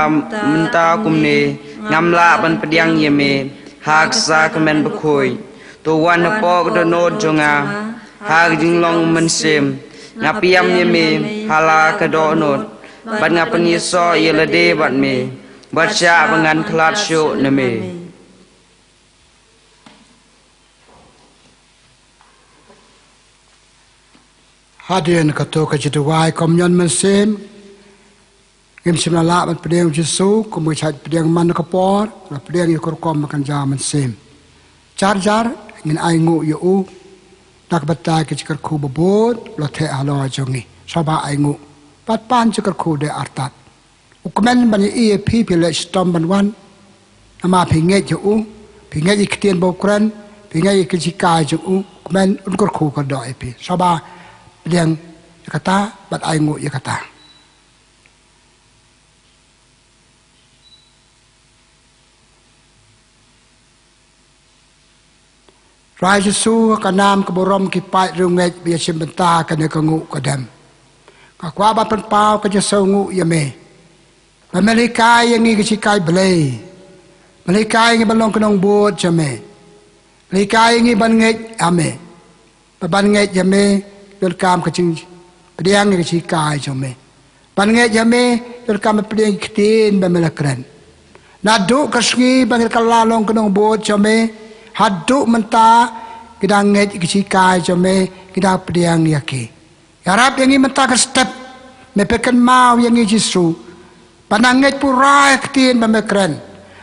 mynta kumne ngam lah ban pdiang ïa me ha ka khyllipmat bakhuid. To wan hapoh ka dohnud jong nga ha ka jinglong mynsiem. Nga pdiang ïa me ha la ka dohnud, bad nga pynïasoh ïa lade bad me, bad shah ba ngan khlad shuh na me. Hadien kato ka jingduwai Komunion Mynsiem, ngim shym la lah ban pdiang Jisu kum ka shait pdiang man ka por, la pdiang ïa ka rukom ba kan ja mynsiem. Jar jar ngin ainguh ïa u da ka bynta ka jingkyrkhu ba bud la theh halor jong ngi. Sngewbha ainguh bad pan jingkyrkhu da artat. U kmen ban ïa phi, phi leh shitom ban wan. Namar phi ngeit ïa u, phi ngeit ïa ki ktien ba u kren, phi ngeit ïa ka jinghikai jong u. U kmen un kyrkhu kyrdoh ïa phi. Sngewbha pdiang ïa kata bad ainguh ïa kata. Trai Jisu, ha ka nam ka burom ki paid riewngeit ba ïashim bynta ha kane ka nguh ka dem, nga kwah ban pynpaw ka jingsngewnguh ïa me ba me la hikai ïa ngi ka jinghikai Blei, me la hikai ïa ngi ban long ki nongbud jong me, me la hikai ïa ngi ban ngeit ha me. Ba ban ngeit ïa me donkam ka jingpdiang ïa ka jinghikai jong me. Ban ngeit ïa me donkam ban pdiang ïa ki ktien ba me la kren. Naduh ka sngi ba ngi la kylla long ki nongbud jong me haduh mynta, ngi dang ngeit ïa ka jinghikai jong me, ngi dang pdiang ïa ki. Ïarap ïa ngi mynta ka step, me pyrkhat mo ïa ngi Jisu. Ba nang ngeit pura ïa ka ktien ba me kren,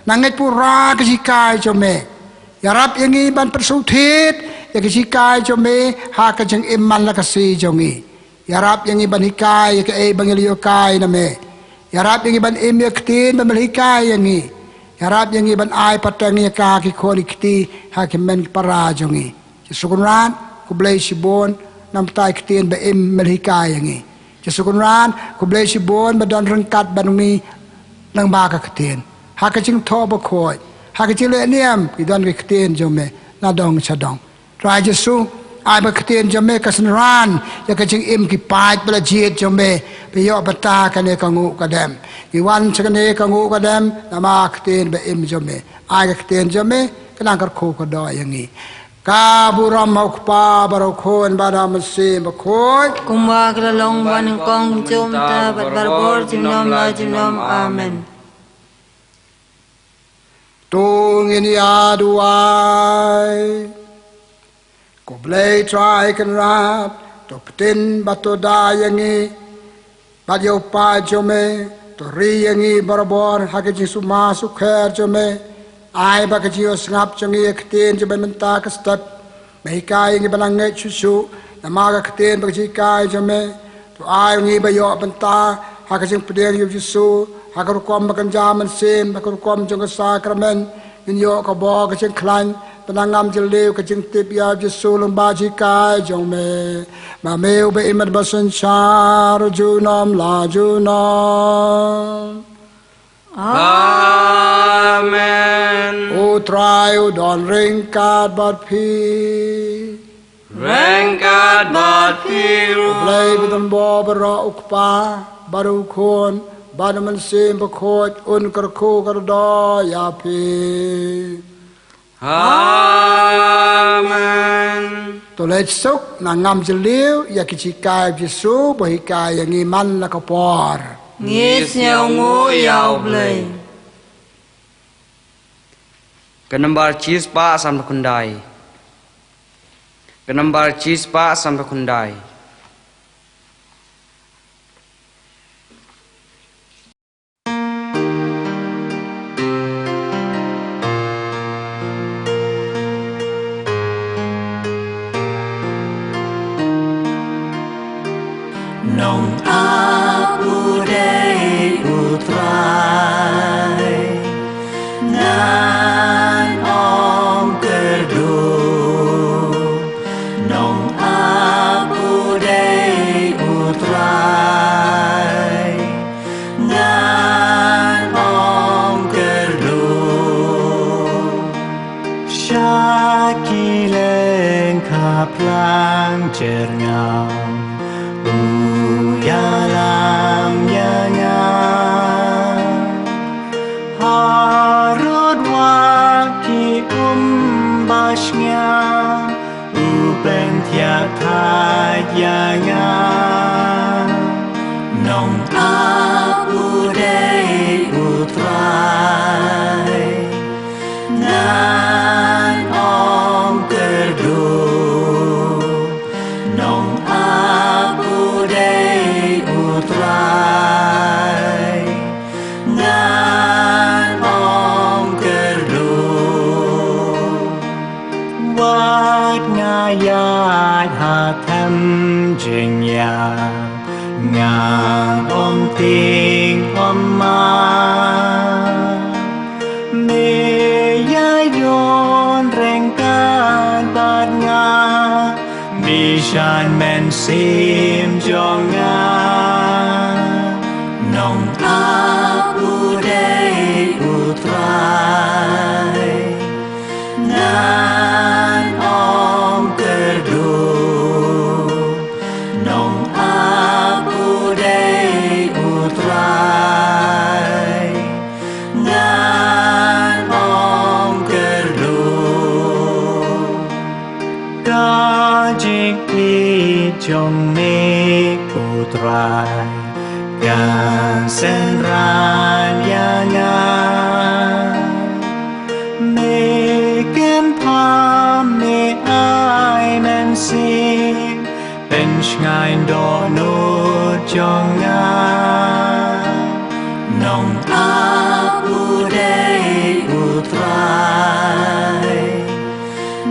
nang ngeit pura ka jinghikai jong me. Ïarap ïa ngi ban pynsngewthuh ïa ka jinghikai jong me ha ka jingim man la ka sngi jong ngi. Ïarap ïa ngi ban hikai ïa kaei ba ngi la ïoh kai na me. Ïarap ïa ngi ban im ïa ka ktien ba me la hikai ïa ngi. Ïarap ïa ngi ban ai pateng ïa ka ha ki khun ki kti, ha ki hynmen ki para jong ngi. Jisu Kynrad, khublei shibun namar ka ktien ba im me la hikai ïa ngi. Jisu Kynrad, khublei shibun ba don ryngkat bad ngi lyngba ka ktien. Ha ka jingthoh bakhuid, ha ka jingleh niam, ngi don ka ktien jong me na dong sha dong. Trai Jisu, ai ba ka ktien jong me kan synran ïa ka jingim ki paid ba la jied jong me ba ïoh bynta ha kane ka nguh ka dem. Ngi wan sha kane ka nguh ka dem namar ka ktien ba im jong me. Ai ka ktien jong me kan nang kyrkhu kyrdoh ïa ngi. Ka burom ha u Kpa bad ha u Khun bad ha u Mynsiem Bakhuid. Kumba ka la long ba nyngkong, kumjuh mynta bad barabor, junom la junom. Amen. To ngin ïa duwai. Ko Blei Trai Kynrad, To pynbeit, to da ïa ngi bad ïa u paid jong me. To ri ïa ngi barabor ha ka jingsumar sukher jong me. Ai ba ka jingïasngap jong ngi ïa ka ktien jong me mynta ka step. Me hikai ïa ngi ba nang ngeit shuh shuh namar ka ktien bad ka jinghikai jong me. To ai ngi ba ïoh bynta ha ka jingpdiang ïa u Jisu ha ka rukom ba kynja mynsiem, ha ka rukom jong ka sakramen. Ngin ïoh ka bor ka jingkhlaiñ, ba nang ngam jylliew ka jingtip ïa u Jisu lyngba ka jinghikai jong me. Ma me uba im bad ba synshar junom la junom. Amen. U Trai u don ryngkat bad phi. Ryngkat bad phi ruh. U Blei ba don bor baroh, u Kpa bad u Khun bad u Mynsiem Bakhuid, un kyrkhu kyrdoh ïa phi. Amen. To leit suk, nang ngam jylliew ïa ki jinghikai u Jisu ba u hikai ïa ngi man la ka por. Ngi sngewnguh ïa u Blei. Ka nambar shispah sanphew khyndai. Ka nambar shispah sanphew khyndai. Nong ap u dei u Trai, ngan ym kyrduh. Nong ap u dei u Trai, ngan ym kyrduh. Sha ki lyngkha plang jyrngam u ïalam ïa nga. Harud wat ki um ba shngaiñ, u pynthiah thait ïa nga. Nong ap u dei u Trai, ngan ym kyrduh. Nong ap u dei u Trai, ngan ym kyrduh. Wat nga ïaid ha them jingïap, ngan ym tieng ym mad. Me ïa ïoh ryngkat bad nga, me jan mynsiem jong nga. Nong ap u dei u Trai, ngan ym kyrduh. Nong ap u dei u Trai, ngan ym kyrduh. Ka jingïeit jong me ko Trai, kan synran ïa nga. Me kynpham, me ai mynsiem, pynshngaiñ dohnud jong nga. Nong ap u dei u Trai,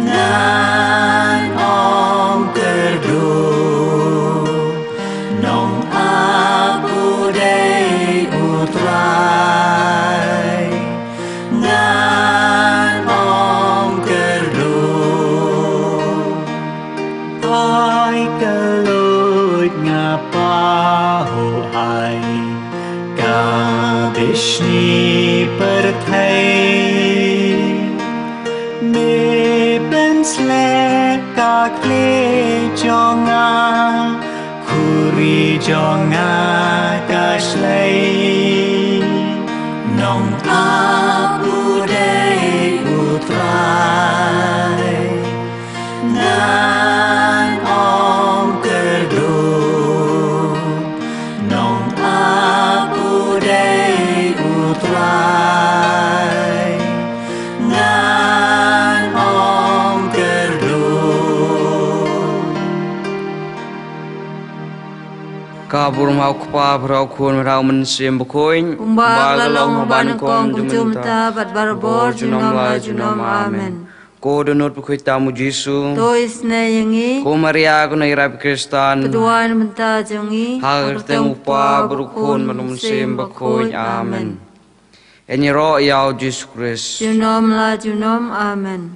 ngan ym kyrduh. Nong ap u dei u Trai, ngan ym kyrduh. Ai ka luid nga pahuh ai ka bishni pyrthei. Me pynshlur ka khlieh jong nga, khuri jong nga ka shlei. Nong ap u dei u Trai, ngan ym kyrduh. Nong ap u dei u Trai, ngan ym kyrduh. Ka burom ha u Kpa, bad ha u Khun, bad ha u Mynsiem Bakhuid. Kumba ka la long ha banyngkong, kumjuh mynta, bad barabor, junom la junom. Amen. Ko dohnud bakhuid tam u Jisu. To isynei ïa ngi. Ko Maria kynnoh ïarap Khristan. To duwai na ka bynta jong ngi. Ha ka kyrteng u Kpa, bad u Khun, bad u Mynsiem Bakhuid. Amen. Ïaroh ïa u Jisu Khrist. Junom la junom. Amen.